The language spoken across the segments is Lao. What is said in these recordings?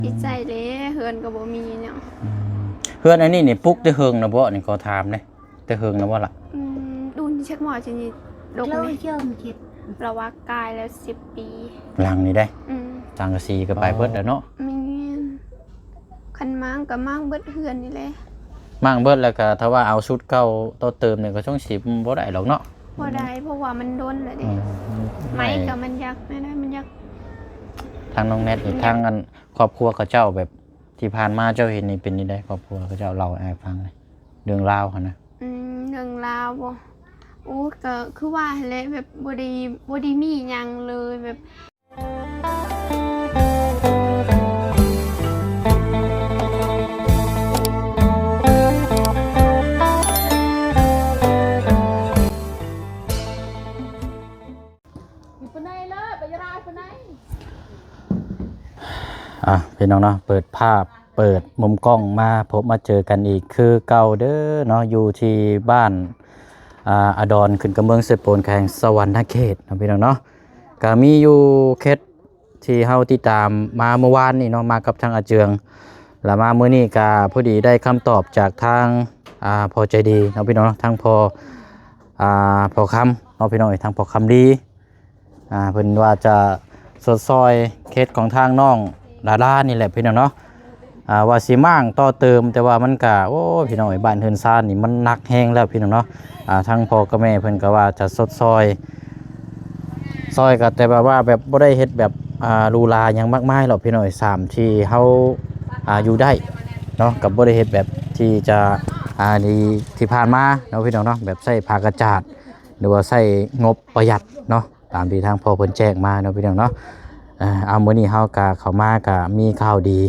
ອີກໃຈເດ້ ເຮືອນກໍບໍ່ມີຫຍັງ. ອືມ ເຮືອນອັນນີ້ນີ້ປຸກແຕ່ເຫິງແລ້ວບໍ່? ນີ້ຂໍຖາມແດ່ ແຕ່ເຫິງແລ້ວບໍ່ລະ? ອືມ ດຸນຈັກໝໍຊິນີ້ດົກນີ້ ລະວ່າກາຍແລ້ວສິບປີ. ຫຼັງນີ້ໄດ໋ ອືມ ສັງກະສີກໍໄປເບິດແລ້ວເນາະ. ແມ່ນ ຄັນມ້າງກໍມ້າງເບິດເຮືອນນີ້ແຫຼະ. ມ້າງເບິດແລ້ວກໍຖ້າວ່າເອົາຊຸດເກົ່າຕໍ່ເຕີມນີ້ກໍຊ່ວງສິບໍ່ໄດ້ດອກເນາະ. ບໍ່ໄດ້ ເພາະວ່າມັນດົນແລ້ວເດ້. ອືມ ໄມ້ກໍມັນຢາກ ໄມ້ໄດ້ມັນຢາກ. ທາງນ້ອງແນັດນີ້ ທາງອັນຄອບຄົວເຂົາເຈົ້າແບບທີ່ຜ່ານມາເຈົ້າເຫັນນີ້ເປັນຈັ່ງໃດ? ຄອບຄົວເຂົາເຈົ້າເລົ່າໃຫ້ອ້າຍຟັງແດ່ ເລື່ອງລາວຫັ້ນນະ. ອືມ ເລື່ອງລາວບໍ? ໂອ້ ກໍຄືວ່າຫັ້ນແຫຼະ ແບບບໍ່ໄດ້ ບໍ່ໄດ້ມີຫຍັງເລີຍ ແບບ ອ່ະ ພີ່ນ້ອງເນາະ ເປີດພາບ ເປີດມຸມກ້ອງມາພົບມາເຈີກັນອີກຄືເກົ່າເດີເນາະ ຢູ່ທີ່ບ້ານ ອ່າ ອາດອນ ຂຶ້ນກັບເມືອງເຊໂປນ ແຂວງສະຫວັນນະເຂດເນາະ ພີ່ນ້ອງເນາະ. ກະມີຢູ່ເຂດທີ່ເຮົາຕິດຕາມມາເມື່ອວານນີ້ເນາະ ມາກັບທາງອາເຈືອງ ລະມາມື້ນີ້ກະພໍດີໄດ້ຄຳຕອບຈາກທາງ ອ່າ ພໍ່ໃຈດີເນາະ ພີ່ນ້ອງເນາະ ທາງພໍ່ ອ່າ ພໍ່ຄຳເນາະ ພີ່ນ້ອງເອີຍ ທາງພໍ່ຄຳລີ ອ່າ ເພິ່ນວ່າຈະຊົດຊ່ອຍເຂດຂອງທາງນ້ອງດາລານີ້ແຫຼະ ພີ່ນ້ອງເນາະ ອ່າ ວ່າຊິມ້າງຕໍ່ເຕີມ ແຕ່ວ່າມັນກະ ໂອ້ ພີ່ນ້ອງເອີຍ ບ້ານເຮືອນຊານນີ້ມັນໜັກແຮງແລ້ວ ພີ່ນ້ອງເນາະ. ອ່າ ທາງພໍ່ກັບແມ່ເພິ່ນກໍວ່າຈະຊົດຊ່ອຍ ຊ່ອຍກໍແຕ່ວ່າ ວ່າແບບບໍ່ໄດ້ເຮັດແບບ ອ່າ ຫຼູຫຼາຫຍັງມາກມາຍດອກ ພີ່ນ້ອງເອີຍ ສ່ຳທີ່ເຮົາ ອ່າ ຢູ່ໄດ້ເນາະ ກໍບໍ່ໄດ້ເຮັດແບບທີ່ຈະ ອ່າ ທີ່ ທີ່ຜ່ານມາເນາະ ພີ່ນ້ອງເນາະ ແບບໃຊ້ຜ້າກະຈາດ ຫຼືວ່າໃຊ້ງົບປະຢັດເນາະ ຕາມທີ່ທາງພໍ່ເພິ່ນແຈ້ງມາເນາະ ພີ່ນ້ອງເນາະ. ເອີ ເອົາ ມື້ນີ້ເຮົາກະເຂົ້າມາກະມີຂ່າວດີ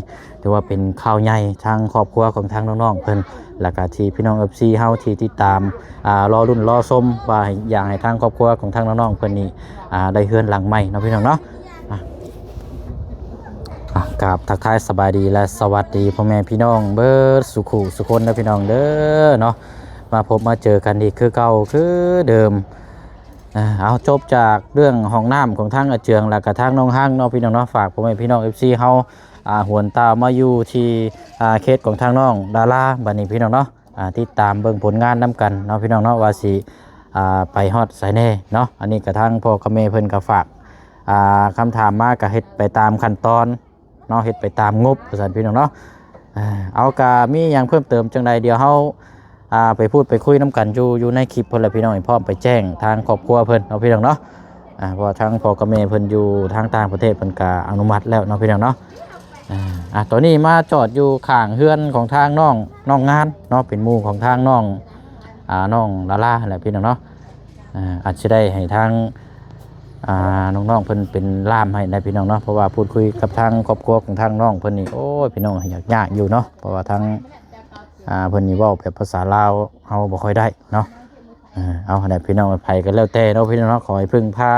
ຖືວ່າເປັນຂ່າວໃຫຍ່ທາງຄອບຄົວຂອງທາງນ້ອງໆເພິ່ນ ແລ້ວກະທີ່ພີ່ນ້ອງເອັຟຊີເຮົາທີ່ຕິດຕາມ ອ່າ ລໍລຸ້ນລໍຊົມວ່າຢາກໃຫ້ທາງຄອບຄົວຂອງທາງນ້ອງໆເພິ່ນນີ້ ອ່າ ໄດ້ເຮືອນຫຼັງໃໝ່ເນາະ ພີ່ນ້ອງເນາະ. ອ່າ ອ່າ ກາບທັກທາຍສະບາຍດີ ແລະ ສະຫວັດດີພໍ່ແມ່ພີ່ນ້ອງເບິດສູ່ຄູ່ສູ່ຄົນເດີ ພີ່ນ້ອງເດີເນາະ ມາພົບມາເຈີກັນອີກຄືເກົ່າຄືເດີມ. ອ່າ ເອົາ ຈົບຈາກເລື່ອງຫ້ອງນ້ຳຂອງທາງອາເຈືອງ ແລ້ວກະທາງນ້ອງຮັງເນາະ ພີ່ນ້ອງເນາະ ຝາກພໍ່ແມ່ພີ່ນ້ອງເອັຟຊີເຮົາ ອ່າ ຫວນຕາມມາຢູ່ທີ່ ອ່າ ເຂດຂອງທາງນ້ອງດາລາ ບັດນີ້ ພີ່ນ້ອງເນາະ ອ່າ ຕິດຕາມເບິ່ງຜົນງານນຳກັນເນາະ ພີ່ນ້ອງເນາະ ວ່າຊິ ອ່າ ໄປຮອດໃສແດ່ເນາະ. ອັນນີ້ກະທາງພໍ່ກັບແມ່ເພິ່ນກະຝາກ ອ່າ ຄຳຖາມມາ ກະເຮັດໄປຕາມຂັ້ນຕອນ ເນາະ ເຮັດໄປຕາມງົບວ່າຊັ້ນ ພີ່ນ້ອງເນາະ. ເອົາ ກະມີຫຍັງເພີ່ມເຕີມຈັ່ງໃດ ດຽວເຮົາ ອ່າ ໄປພູດໄປຄຸຍນຳກັນຢູ່ ຢູ່ໃນຄລິບເພິ່ນແຫຼະ ພີ່ນ້ອງ ພ້ອມໄປແຈ້ງທາງຄອບຄົວເພິ່ນເນາະ ພີ່ນ້ອງເນາະ. ອ່າ ເພາະວ່າທາງພໍ່ກັບແມ່ເພິ່ນຢູ່ທາງຕ່າງປະເທດ ເພິ່ນກະອະນຸມັດແລ້ວເນາະ ພີ່ນ້ອງເນາະ. ອ່າ ຕອນນີ້ມາຈອດຢູ່ຂ້າງເຮືອນຂອງທາງນ້ອງ ນ້ອງງານເນາະ ເປັນໝູ່ຂອງທາງນ້ອງ ອ່າ ນ້ອງດາລາຫັ້ນແຫຼະ ພີ່ນ້ອງເນາະ. ອ່າ ອາດຊິໄດ້ໃຫ້ທາງ ອ່າ ນ້ອງໆເພິ່ນເປັນລ່າມໃຫ້ໄດ໋ ພີ່ນ້ອງເນາະ ເພາະວ່າພູດຄຸຍກັບທາງຄອບຄົວຂອງທາງນ້ອງເພິ່ນນີ້ ໂອ້ຍ ພີ່ນ້ອງ ຍາກ ຍາກຢູ່ເນາະ ເພາະວ່າທາງ ອ່າ ເພິ່ນນີ້ເວົ້າແບບພາສາລາວເຮົາບໍ່ຄ່ອຍໄດ້ເນາະ. ເອີ ເອົາ ຫັ້ນແຫຼະ ພີ່ນ້ອງ ໃຜກໍແລ້ວແຕ່ເນາະ ພີ່ນ້ອງເນາະ ຂໍໃຫ້ເພິ່ງພາ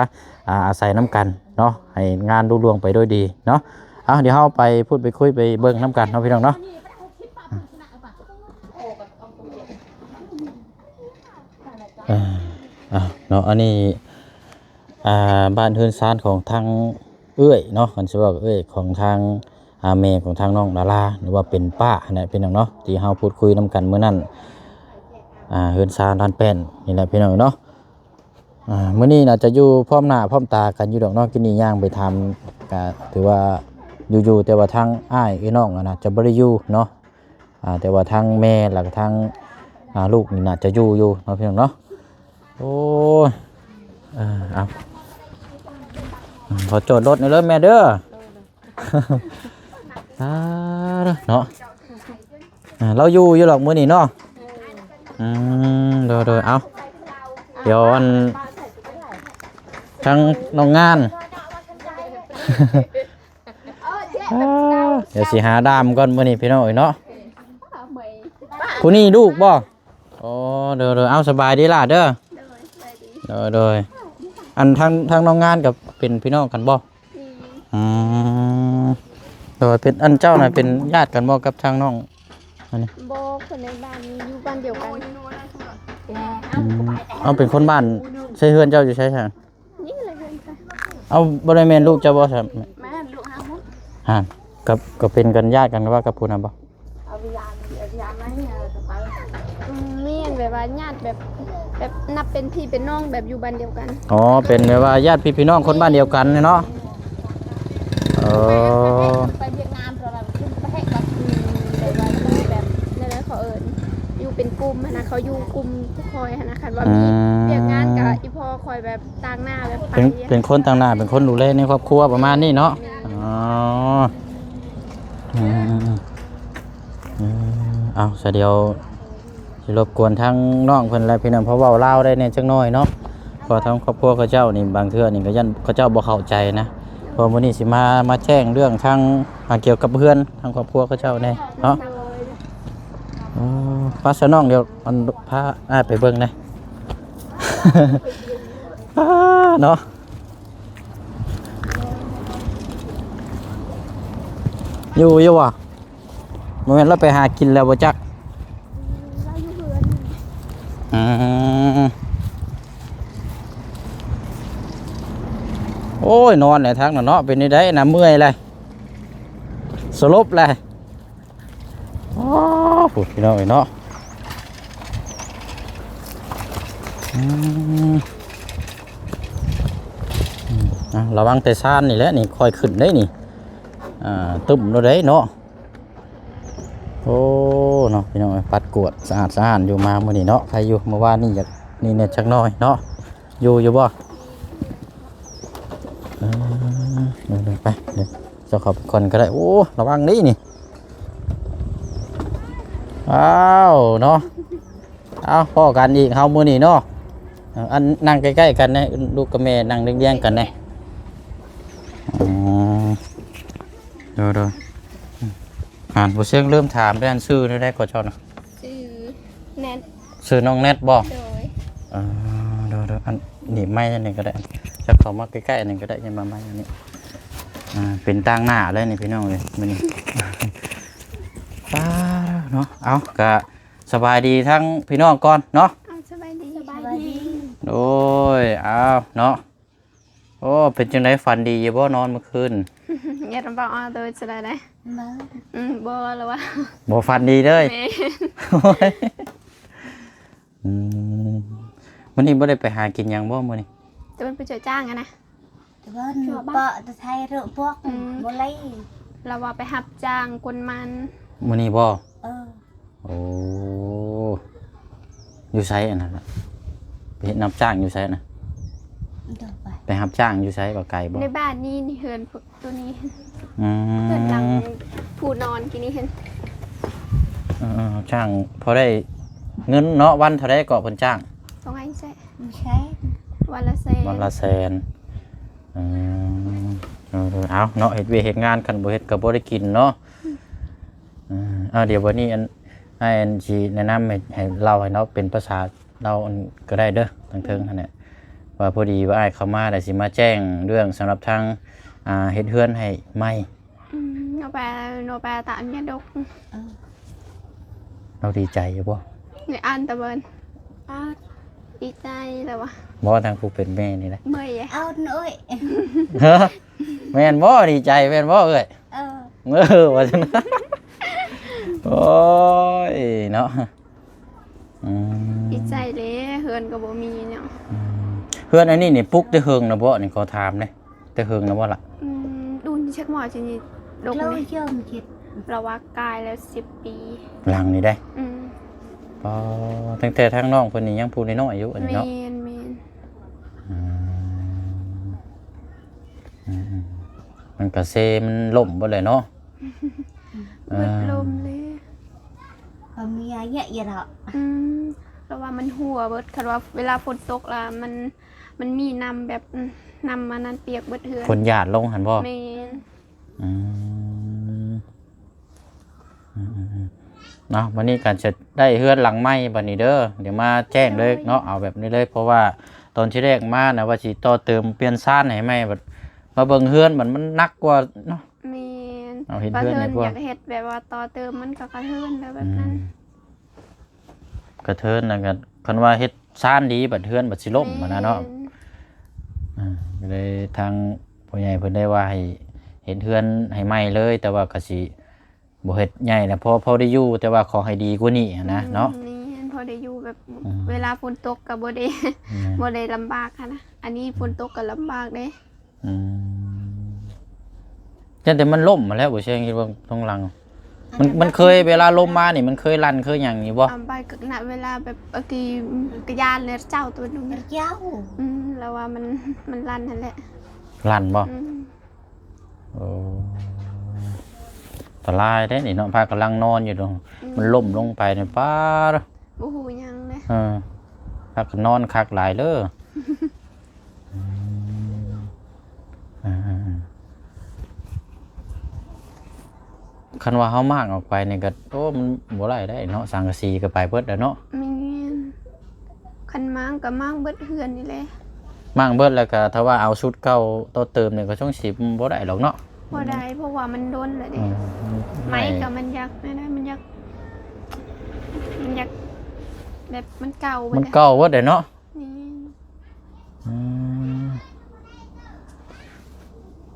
ອ່າ ອາໄສນຳກັນເນາະ ໃຫ້ງານລຸລ່ວງໄປໂດຍດີເນາະ. ເອົາ ດຽວເຮົາໄປພູດໄປຄຸຍໄປເບິ່ງນຳກັນເນາະ ພີ່ນ້ອງເນາະ. ເອີ ເອົາເນາະ ອັນນີ້ ອ່າ ບ້ານເຮືອນຊານຂອງທາງເອື້ອຍເນາະ ຄັນຊິເວົ້າເອື້ອຍຂອງທາງ ອ່າ ແມ່ຂອງທາງນ້ອງດາລາ ຫຼືວ່າເປັນປ້າຫັ້ນແຫຼະ ພີ່ນ້ອງເນາະ ທີ່ເຮົາພູດຄຸຍນຳກັນມື້ນັ້ນ ອ່າ ເຮືອນຊານລານແປ້ນນີ້ແຫຼະ ພີ່ນ້ອງເນາະ. ອ່າ ມື້ນີ້ໜ້າຈະຢູ່ພ້ອມໜ້າພ້ອມຕາກັນຢູ່ດອກເນາະ ກິນນີ້ຍ່າງໄປຖາມ ກະຖືວ່າຢູ່ໆ ແຕ່ວ່າທາງອ້າຍເອື້ອຍນ້ອງຫັ້ນນະຈະບໍ່ໄດ້ຢູ່ເນາະ. ອ່າ ແຕ່ວ່າທາງແມ່ ແລ້ວກະທາງ ອ່າ ລູກນີ້ໜ້າຈະຢູ່ຢູ່ເນາະ ພີ່ນ້ອງເນາະ. ໂອ້ຍ ເອີ ເອົາ ຂໍຈອດລົດໜ້ອຍເດີແມ່ເດີ. ອ່າ ເນາະ ອ່າ ລາວຢູ່ຢູ່ດອກມື້ນີ້ເນາະ. ອືມ ໂດຍໆ ເອົາ ດຽວອັນ ທາງນ້ອງງານ ດຽວຊິຫາດາມກ່ອນມື້ນີ້ ພີ່ນ້ອງເອີຍເນາະ. ຜູ້ນີ້ລູກບໍ່? ອໍ ໂດຍໆ ເອົາ ສະບາຍດີຫຼ້າເດີ. ໂດຍ ສະບາຍດີ ໂດຍໆ. ອັນທາງ ທາງນ້ອງງານກໍເປັນພີ່ນ້ອງກັນບໍ່? ອືມ ອືມ ໂດຍ ເປັນ ອັນເຈົ້ານະເປັນຍາດກັນບໍ່ກັບທາງນ້ອງອັນນີ້? ບໍ່ ຄົນໃນບ້ານນີ້ ຢູ່ບ້ານດຽວກັນ. ອືມ ເອົາ ເປັນຄົນບ້ານ ໃຊ້ເຮືອນເຈົ້າຢູ່ໃສຊະ? ນີ້ແຫຼະເຮືອນຂ້ອຍ. ເອົາ ບໍ່ໄດ້ແມ່ນລູກເຈົ້າບໍ່ຊະ? ແມ່ນ ລູກເຮົາ. ຫັ້ນ ກັບ ກໍເປັນກັນ ຍາດກັນວ່າກັບຜູ້ນັ້ນບໍ່? ອືມ ແມ່ນ ແບບວ່າຍາດແບບ ແບບນັບເປັນພີ່ເປັນນ້ອງ ແບບຢູ່ບ້ານດຽວກັນ. ອໍ ເປັນແບບວ່າຍາດພີ່ພີ່ນ້ອງຄົນບ້ານດຽວກັນເນາະ. ເອີ ໄປວຽກງານ ແບບວ່າແບບ ແບບນັ້ນແຫຼະ ເຂົາເອີ້ນຢູ່ເປັນກຸ່ມຫັ້ນນະ ເຂົາຢູ່ກຸ່ມຜູ້ຂ້ອຍຫັ້ນນະ. ຄັນວ່າມີ ອືມ ວຽກງານກະອີ່ພໍ່ຂ້ອຍແບບຕາງໜ້າ ແບບ ເປັນ ໄປ ເປັນຄົນຕາງໜ້າ ເປັນຄົນດູແລໃນຄອບຄົວປະມານນີ້ເນາະ. ແມ່ນ ອໍ ອືມ ອືມ ອືມ ເອົາ ສະດຽວ ຊິລົບກວນທາງນ້ອງເພິ່ນແຫຼະພີ່ນ້ອງ ເພາະເວົ້າລາວໄດ້ແດ່ຈັກໜ້ອຍເນາະ. ເພາະທາງຄອບຄົວເຂົາເຈົ້ານີ້ ບາງເທື່ອນີ້ກໍຢ້ານເຂົາເຈົ້າບໍ່ເຂົ້າໃຈນະ. ເພາະມື້ນີ້ຊິມາ ມາແຈ້ງເລື່ອງທາງ ອ່າ ກ່ຽວກັບເຮືອນທາງຄອບຄົວເຂົາເຈົ້າແດ່ເນາະ. ໂດຍ ອໍ ປະສະນ້ອງ ດຽວອັນ ພາອ້າຍໄປເບິ່ງແດ່ ເນາະ. ຢູ່ ຢູ່ບໍ່? ບໍ່ແມ່ນລາວໄປຫາກິນແລ້ວບໍ່ຈັກ? ລາວຢູ່ເຮືອນ. ອືມ ໂອ້ຍ ນອນແຫຼະທາງນັ້ນເນາະ. ເປັນຈັ່ງໃດນະ? ເມື່ອຍແຫຼະ ສະຫຼົບແຫຼະ. ອໍ ພຸ້ນ ພີ່ນ້ອງເອີຍເນາະ. ອືມ ອືມ ອ່ະ ລະວັງແຕ່ຊານນີ້ແຫຼະ ນີ້ຄ່ອຍຂຶ້ນເດ້ນີ້. ອ່າ ຕຶ້ມໂລດເດ້ເນາະ. ໂອ້ ເນາະ ພີ່ນ້ອງເອີຍ ປັດກວາດສະອາດສະອ້ານຢູ່ມາມື້ນີ້ເນາະ. ໃຄຢູ່ ມື້ວານນີ້ຢາກນີ້ແດ່ຈັກໜ້ອຍເນາະ. ຢູ່ ຢູ່ບໍ່? ເອີ ໄປ ເດີ ເຈົ້າເຂົ້າໄປກ່ອນກໍໄດ້. ໂອ້ ລະວັງນີ້ນີ້. ອ້າວ ເນາະ. ເອົາ ພໍ້ກັນອີກເຮົາມື້ນີ້ເນາະ. ເອີ ອັນ ນັ່ງໃກ້ໆກັນແດ່ ລູກກັບແມ່ນັ່ງລຽງໆກັນແດ່. ອືມ ໂດຍໆ. ອືມ ອ່ານ ຜູ້ເຊງລືມຖາມເດ້ ອັນ ຊື່ແນວໃດກໍເຈົ້ານະ? ຊື່ແນັດ. ຊື່ນ້ອງແນັດບໍ່? ໂດຍ. ເອີ ໂດຍໆ. ອັນ ໜີບໄມອັນນີ້ກໍໄດ້ ຈັບເຂົ້າມາໃກ້ໆອັນນີ້ກໍໄດ້ ຢ່າມາໄມອັນນີ້. ອ່າ ເປັນຕາງໜ້າເລີຍນີ້ ພີ່ນ້ອງເອີຍ ມື້ນີ້. ປ້າເນາະ. ເອົາ ກະ ສະບາຍດີທັງພີ່ນ້ອງກ່ອນເນາະ. ເອົາ ສະບາຍດີ. ສະບາຍດີ. ໂດຍ. ອ້າວ ເນາະ. ໂອ້ ເປັນຈັ່ງໃດ ຝັນດີຢູ່ບໍ່ ນອນມື້ຄືນ? ຢ້ານບໍ່ເອົາໂຕຈະໄດ້ໄດ. ບໍ່. ອືມ ບໍ່ລະວ່າ ບໍ່ຝັນດີເລີຍ. ແມ່ນ. ໂອ້ຍ ອືມ ມື້ນີ້ບໍ່ໄດ້ໄປຫາກິນຫຍັງບໍ່ມື້ນີ້? ແຕ່ເພິ່ນໄປເຈາະຈ້າງຫັ້ນນະ. ແຕ່ວ່າເນາະ ເປາະແຕ່ໄທເຣາະພວກ ອືມ ບໍ່ໄລ່ ລາວວ່າໄປຮັບຈ້າງກົນມັນ. ມື້ນີ້ບໍ່? ເອີ. ໂອ້ ຢູ່ໃສອັນນັ້ນນະ? ໄປເຮັດຮັບຈ້າງຢູ່ໃສນະ? ໂດຍ ໄປ ໄປຮັບຈ້າງຢູ່ໃສ? ບໍ່ໄກບໍ່? ໃນບ້ານນີ້ ນີ້ເຮືອນໂຕນີ້. ອືມ ເຮືອນຫຼັງຜູ້ນອນກີ້ນີ້ຫັ້ນ. ເອີໆ ຈ້າງພໍໄດ້ເງິນເນາະ. ວັນເທົ່າໃດເກາະເພິ່ນຈ້າງ? ສອງຮ້ອຍແສນ. ແສນ. ວັນລະແສນ. ວັນລະແສນ. ອືມ ເອີ ເອົາເນາະ ເຮັດວຽກເຮັດງານ ຄັນບໍ່ເຮັດກໍບໍ່ໄດ້ກິນເນາະ. ອືມ ເອີ ດຽວບັດນີ້ ອັນ ອ້າຍ ອັນ ຊິແນະນຳໃຫ້ ໃຫ້ເລົ່າໃຫ້ເນາະ ເປັນພາສາລາວ ອັນ ກໍໄດ້ເດີ ທາງເທິງຫັ້ນແຫຼະ ວ່າພໍດີວ່າອ້າຍເຂົ້າມາ ແລ້ວຊິມາແຈ້ງເລື່ອງສຳລັບທາງ ອ່າ ເຮັດເຮືອນໃຫ້ໃໝ່. ອືມ ເນາະ ໄປ ເນາະ ໄປຕາມເມຍດົກ. ເອີ ລາວດີໃຈຢູ່ບໍ່? ໄດ້ອ່ານຕາເບິ່ນ ປາດ ດີໃຈແລ້ວວະ. ບໍ່ ທາງຜູ້ເປັນແມ່ນີ້ແຫຼະ ເມື່ອຍ. ເອົາ ໂອ້ຍ ຮະ ແມ່ນບໍ່? ດີໃຈແມ່ນບໍ່ເອື້ອຍ? ເອີ ເອີ ວ່າຊັ້ນ. ໂອ້ຍ ເນາະ. ອືມ ດີໃຈເດ້ ເຮືອນກໍບໍ່ມີເນາະ. ອືມ ເຮືອນອັນນີ້ນີ້ປຸກແຕ່ເຫິງນະບໍ່? ນີ້ຂໍຖາມແດ່ ແຕ່ເຫິງນະບໍ່ລະ? ອືມ ດຸນຈັກໝໍຊິນີ້ ດົກນີ້ ລາວວ່າກາຍແລ້ວສິບປີ ຫຼັງນີ້ໄດ໋. ອືມ ອໍ ຕັ້ງແຕ່ທາງນ້ອງເພິ່ນນີ້ຍັງຜູ້ນ້ອຍໆຢູ່ອັນນີ້ເນາະ. ແມ່ນໆ. ອືມ ອືມໆ ມັນກະເຊ ມັນລົ້ມເບິດເລີຍເນາະ. ເບິດລົມເລີຍ ກໍມີອາຍຸເຍາະລະ. ອືມ ແຕ່ວ່າມັນຮົ່ວເບິດ ຄັນວ່າເວລາຝົນຕົກລະ ມັນ ມັນມີນ້ຳແບບ ອືມ ນ້ຳອັນນັ້ນປຽກເບິດເຮືອນ. ຝົນຫຍາດລົງຫັ້ນບໍ່? ແມ່ນ. ອືມ ອືມໆໆ ເນາະ ບັດນີ້ກໍຈະໄດ້ເຮືອນຫຼັງໃໝ່ບັດນີ້ເດີ ດຽວມາແຈ້ງເລີຍເນາະ. ໂດຍ ເອົາແບບນີ້ເລີຍ ເພາະວ່າຕອນທີແລກມານະ ວ່າຊິຕໍ່ເຕີມປ່ຽນຊານໃຫ້ໃໝ່ ບັດມາເບິ່ງເຮືອນ ບັດມັນໜັກກວ່າເນາະ. ແມ່ນ ເອົາເຮັດເຮືອນໃຫ້ພວກ ວ່າເຮືອນຢາກເຮັດແບບວ່າຕໍ່ເຕີມ ມັນກໍກະເທີນແບບ ແບບນັ້ນ. ອືມ ກະເທີນ ແລ້ວກໍຄັນວ່າເຮັດຊານດີ ບັດເຮືອນບັດຊິລົ້ມຫັ້ນນະເນາະ. ແມ່ນ ອ່າ ກໍເລີຍທາງຜູ້ໃຫຍ່ເພິ່ນໄດ້ວ່າໃຫ້ ເຮັດເຮືອນໃຫ້ໃໝ່ເລີຍ ແຕ່ວ່າກໍຊິບໍ່ເຮັດໃຫຍ່ນະ ພໍ ພໍໄດ້ຢູ່ ແຕ່ວ່າຂໍໃຫ້ດີກວ່ານີ້ຫັ້ນນະເນາະ. ອືມ ນີ້ພໍໄດ້ຢູ່ແບບ ອືມ ເວລາຝົນຕົກກໍບໍ່ໄດ້ ແມ່ນ ບໍ່ໄດ້ລຳບາກຫັ້ນນະ. ອັນນີ້ຝົນຕົກກໍລຳບາກເດ້. ອືມ ຢ້ານແຕ່ມັນລົ້ມຫັ້ນແຫຼະ ບໍ່ແຊງ ຄິດວ່າທາງຫຼັງ ມັນ ມັນເຄີຍ ເວລາລົມມານີ້ ມັນເຄີຍລັ່ນເຄີຍຫຍັງຢູ່ບໍ່? ອາ ໄປກະນະ ເວລາແບບ ເອີ ກະຢ້ານແຫຼະ ເຈົ້າຕົວໜຶ່ງ ເຈົ້າ ອືມ ແລ້ວວ່າມັນ ມັນລັ່ນຫັ້ນແຫຼະ. ລັ່ນບໍ່? ອືມ ໂອ້ ອັນຕະລາຍເດ້ນີ້ເນາະ ພາກຳລັງນອນຢູ່ດອກ ອືມ ມັນລົ້ມລົງໄປນີ້ ປ້າດ ບໍ່ຮູ້ຫຍັງເດ້. ເອີ ພາກັນນອນຄັກຫຼາຍເດີ. ອືມ ອ່າໆໆ ຄັນວ່າເຮົາມ້າງອອກໄປນີ້ກໍ ໂອ້ ມັນບໍ່ໄດ້ໄດ໋ເນາະ ສັງກະສີກໍໄປເບິດແລ້ວເນາະ. ແມ່ນ ຄັນມ້າງກໍມ້າງເບິດເຮືອນນີ້ແຫຼະ ມ້າງເບິດແລ້ວກໍ ຖ້າວ່າເອົາຊຸດເກົ່າຕໍ່ເຕີມນີ້ ກໍຊ່ວງຊິບໍ່ໄດ້ດອກເນາະ. ບໍ່ໄດ້ ເພາະວ່າມັນດົນແລ້ວເດ້. ອືມ ໄມ້ກໍມັນຢາກ ແນວໃດ ມັນຢາກ ມັນຢາກແບບ ມັນເກົ່າເບິດ ມັນເກົ່າເບິດແລ້ວເນາະ. ແມ່ນ ອືມ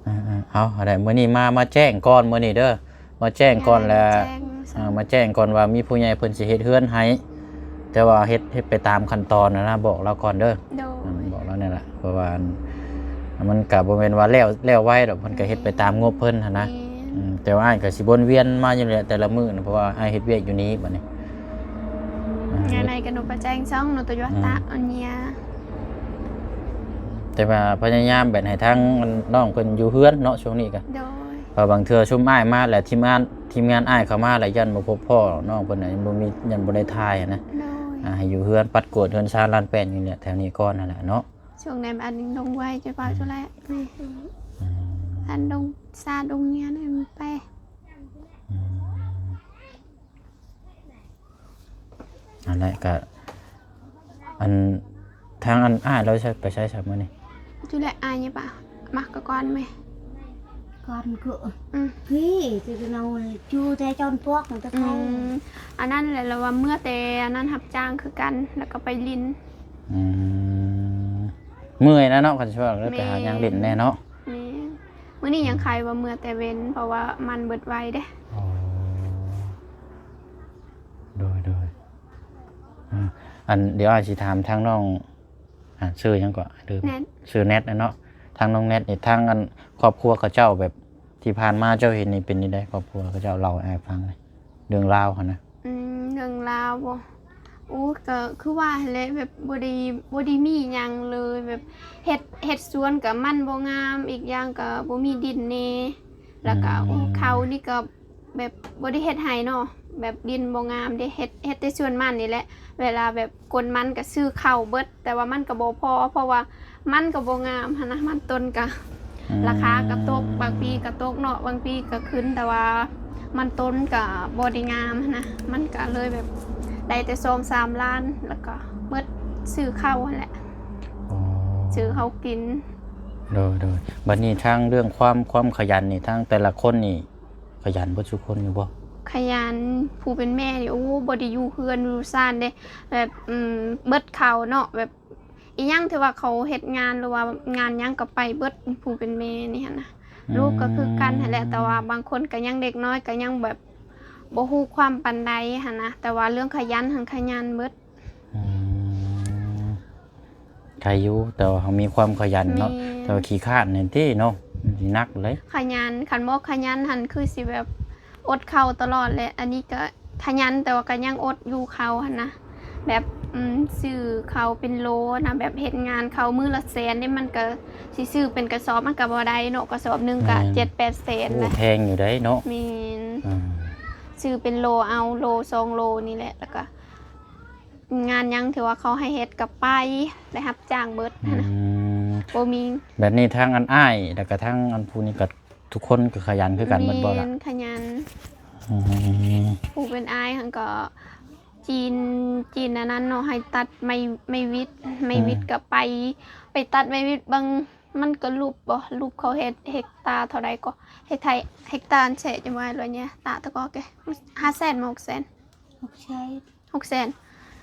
ເອີໆ ເອົາ ເອົາໄດ້ ມື້ນີ້ມາ ມາແຈ້ງກ່ອນ ມື້ນີ້ເດີ ມາແຈ້ງກ່ອນແລ້ວ ແຈ້ງ ເອີ ມາແຈ້ງກ່ອນວ່າມີຜູ້ໃຫຍ່ເພິ່ນຊິເຮັດເຮືອນໃຫ້ ແຕ່ວ່າເຮັດ ເຮັດໄປຕາມຂັ້ນຕອນຫັ້ນນະ ບອກລາວກ່ອນເດີ. ໂດຍ ອືມ ບອກລາວນັ້ນແຫຼະ ເພາະວ່າ ອັນ ມັນກະບໍ່ແມ່ນວ່າແລ້ວ ແລ້ວໄວດອກ ເພິ່ນກະເຮັດໄປຕາມງົບເພິ່ນຫັ້ນນະ. ແມ່ນ ອືມ ແຕ່ວ່າອ້າຍກໍຊິວົນວຽນມາຢູ່ແຫຼະ ແຕ່ລະມື້ນະ ເພາະວ່າອ້າຍເຮັດວຽກຢູ່ນີ້ບັດນີ້. ອືມ ງານໃນກະໜູປະແຈງຊ່ອງ ໜູໂຕໂຍຕາ ອືມ ອັນເນຍ ແຕ່ວ່າພະຍາຍາມແບບໃຫ້ທາງນ້ອງເພິ່ນຢູ່ເຮືອນເນາະ ຊ່ວງນີ້ກະ. ໂດຍ ເພາະບາງເທື່ອຊຸມອ້າຍມາແລ້ວ ທີມງານ ທີມງານອ້າຍເຂົ້າມາແລ້ວ ຢ້ານບໍ່ພົບພໍ້ນ້ອງເພິ່ນນະ ຍັງບໍ່ມີ ຍັງບໍ່ໄດ້ຖ່າຍຫັ້ນນະ. ໂດຍ ອ່າ ໃຫ້ຢູ່ເຮືອນ ປັດກວາດເຮືອນຊານລານແປ້ນຢູ່ແຫຼະ ແຖວນີ້ກ່ອນຫັ້ນແຫຼະເນາະ. ຊ່ວງໃນມັນລົງໄວ ຈະເວົ້າ ອືມ ເທົ່າໃດ ອືມ ອັນລົງຊາດລົງເຮຍນະ ມັນໄປ ອືມ ນັ້ນແຫຼະ ກະ ອັນ ທາງ ອັນ ອ້າຍລາວໃສ ໄປໃສຊະມື້ນີ້? ຈຸແລະ ອ້າຍນີ້ປະ ມາກະກ່ອນແມ ກ່ອນກະ ອືມ ພີ້ ຈະເອົາຈູແຕ່ຈອນພວກມັນກະ ອືມ ອັນນັ້ນແຫຼະ ລາວວ່າເມື່ອແຕ່ອັນນັ້ນ ຮັບຈ້າງຄືກັນ ແລ້ວກະໄປຫຼິ້ນ. ອືມ ເມື່ອຍນະເນາະ ຄັນຊິວ່າ ແມ່ນ ໄປຫາຍ່າງຫຼິ້ນແດ່ເນາະ. ແມ່ນ ມື້ນີ້ຍັງໄຄວ່າເມື່ອແຕ່ເວັນ ເພາະວ່າມັນເບິດໄວເດ້. ອໍ ໂດຍໆ ອາ ອັນ ດຽວອ້າຍຊິຖາມທາງນ້ອງ ອ່າ ຊື່ຫຍັງເກາະ? ລືມ. ແນດ. ຊື່ແນດເນາະ. ທາງນ້ອງແນດນີ້ ທາງ ອັນ ຄອບຄົວເຂົາເຈົ້າ ແບບທີ່ຜ່ານມາເຈົ້າເຫັນນີ້ເປັນຈັ່ງໃດ? ຄອບຄົວເຂົາເຈົ້າເລົ່າໃຫ້ອ້າຍຟັງແດ່ ເລື່ອງລາວຫັ້ນນະ. ອືມ ເລື່ອງລາວບໍ? ໂອ້ ກໍຄືວ່າຫັ້ນແຫຼະ ແບບບໍ່ໄດ້ ບໍ່ໄດ້ມີຫຍັງເລີຍ ແບບເຮັດ ເຮັດສວນກໍມັນບໍ່ງາມ ອີກຢ່າງກໍບໍ່ມີດິນແດ່ ແລ້ວກໍ ອືມ ໂອ້ ເຂົ້ານີ້ກໍແບບບໍ່ໄດ້ເຮັດໃຫ້ເນາະ ແບບດິນບໍ່ງາມເດ້ ເຮັດ ເຮັດແຕ່ສວນມັນນີ້ແຫຼະ. ເວລາແບບກົນມັນກໍຊື້ເຂົ້າເບິດ ແຕ່ວ່າມັນກໍບໍ່ພໍ ເພາະວ່າມັນກໍບໍ່ງາມຫັ້ນນະ ມັນຕົ້ນກໍ ອືມ ລາຄາກໍຕົກ ບາງປີກໍຕົກເນາະ ບາງປີກໍຂຶ້ນ ແຕ່ວ່າມັນຕົ້ນກໍບໍ່ໄດ້ງາມຫັ້ນນະ ມັນກໍເລີຍແບບໄດ້ແຕ່ສອງສາມລ້ານ ແລ້ວກໍເບິດຊື້ເຂົ້າຫັ້ນແຫຼະ. ອໍ ຊື້ເຂົ້າກິນ. ໂດຍໆ ບັດນີ້ທາງເລື່ອງຄວາມ ຄວາມຂະຫຍັນນີ້ ທາງແຕ່ລະຄົນນີ້ຂະຫຍັນເບິດສູ່ຄົນຢູ່ບໍ່? ຂະຫຍັນ ຜູ້ເປັນແມ່ນີ້ ໂອ້ ບໍ່ໄດ້ຢູ່ເຮືອນຢູ່ຊານເດ້ ແບບ ອືມ ເບິດເຂົ້າເນາະ ແບບ ອີ່ຫຍັງທີ່ວ່າເຂົາເຮັດງານ ຫຼືວ່າງານຫຍັງກໍໄປເບິດ ຜູ້ເປັນແມ່ນີ້ຫັ້ນນະ. ອືມ ລູກກໍຄືກັນຫັ້ນແຫຼະ ແຕ່ວ່າບາງຄົນກໍຍັງເດັກນ້ອຍ ກໍຍັງແບບບໍ່ຮູ້ຄວາມປານໃດຫັ້ນນະ ແຕ່ວ່າເລື່ອງຂະຫຍັນຫັ້ນຂະຫຍັນເບິດ. ອືມ ໄຄຢູ່ ແຕ່ວ່າເຮົາມີຄວາມຂະຫຍັນເນາະ. ແມ່ນ ແຕ່ວ່າຂີ້ຄ້ານນີ້ຕິເນາະ ມັນຊິໜັກເລີຍ. ຂະຫຍັນ ຄັນບໍ່ຂະຫຍັນຫັ້ນຄືຊິແບບ ອົດເຂົ້າຕະຫຼອດແຫຼະ ອັນນີ້ກະຂະຫຍັນ ແຕ່ວ່າກະຍັງອົດຢູ່ເຂົ້າຫັ້ນນະ ແບບ ອືມ ຊື້ເຂົ້າເປັນໂລນະ ແບບເຮັດງານເຂົ້າມື້ລະແສນເດ້ ມັນກະຊິຊື້ເປັນກະສອບ ມັນກະບໍ່ໄດ້ເນາະ ກະສອບໜຶ່ງກະ ແມ່ນ ເຈັດແປດແສນ ໂອ້ ນະ ແພງຢູ່ເດ້ເນາະ. ແມ່ນ ອືມ ຊື້ເປັນໂລເອົາ ໂລສອງໂລນີ້ແຫຼະ ແລ້ວກະ ງານຫຍັງທີ່ວ່າເຂົາໃຫ້ເຮັດກໍໄປ ໄດ້ຮັບຈ້າງເບິດ ອືມ ຫັ້ນນະ ບໍ່ມີ. ແບບນີ້ທາງອັນອ້າຍ ແລ້ວກໍທາງອັນຜູ້ນີ້ກໍທຸກຄົນກໍຂະຫຍັນຄືກັນເບິດບໍ່ລະ? ແມ່ນ ຂະຫຍັນ. ອືມ ຜູ້ເປັນອ້າຍຫັ້ນກໍຈີນ ຈີນອັນນັ້ນເນາະ ໃຫ້ຕັດໄມ້ ໄມ້ຫວິດ ໄມ້ຫວິດ ອືມ ກໍໄປ ໄປຕັດໄມ້ຫວິດເບິ່ງ ມັນກໍຫຼຸບບໍ່ ຫຼຸບ ເຂົາເຮັດເຮັກຕາເທົ່າໃດກໍ ເຮັກໄທ ເຮັກຕາອັນແຊະຈະວ່າລະຍະ ຕາຕະກອແກ ຫ້າແສນ ຫົກແສນ ຫົກແສນ ຫົກແສນ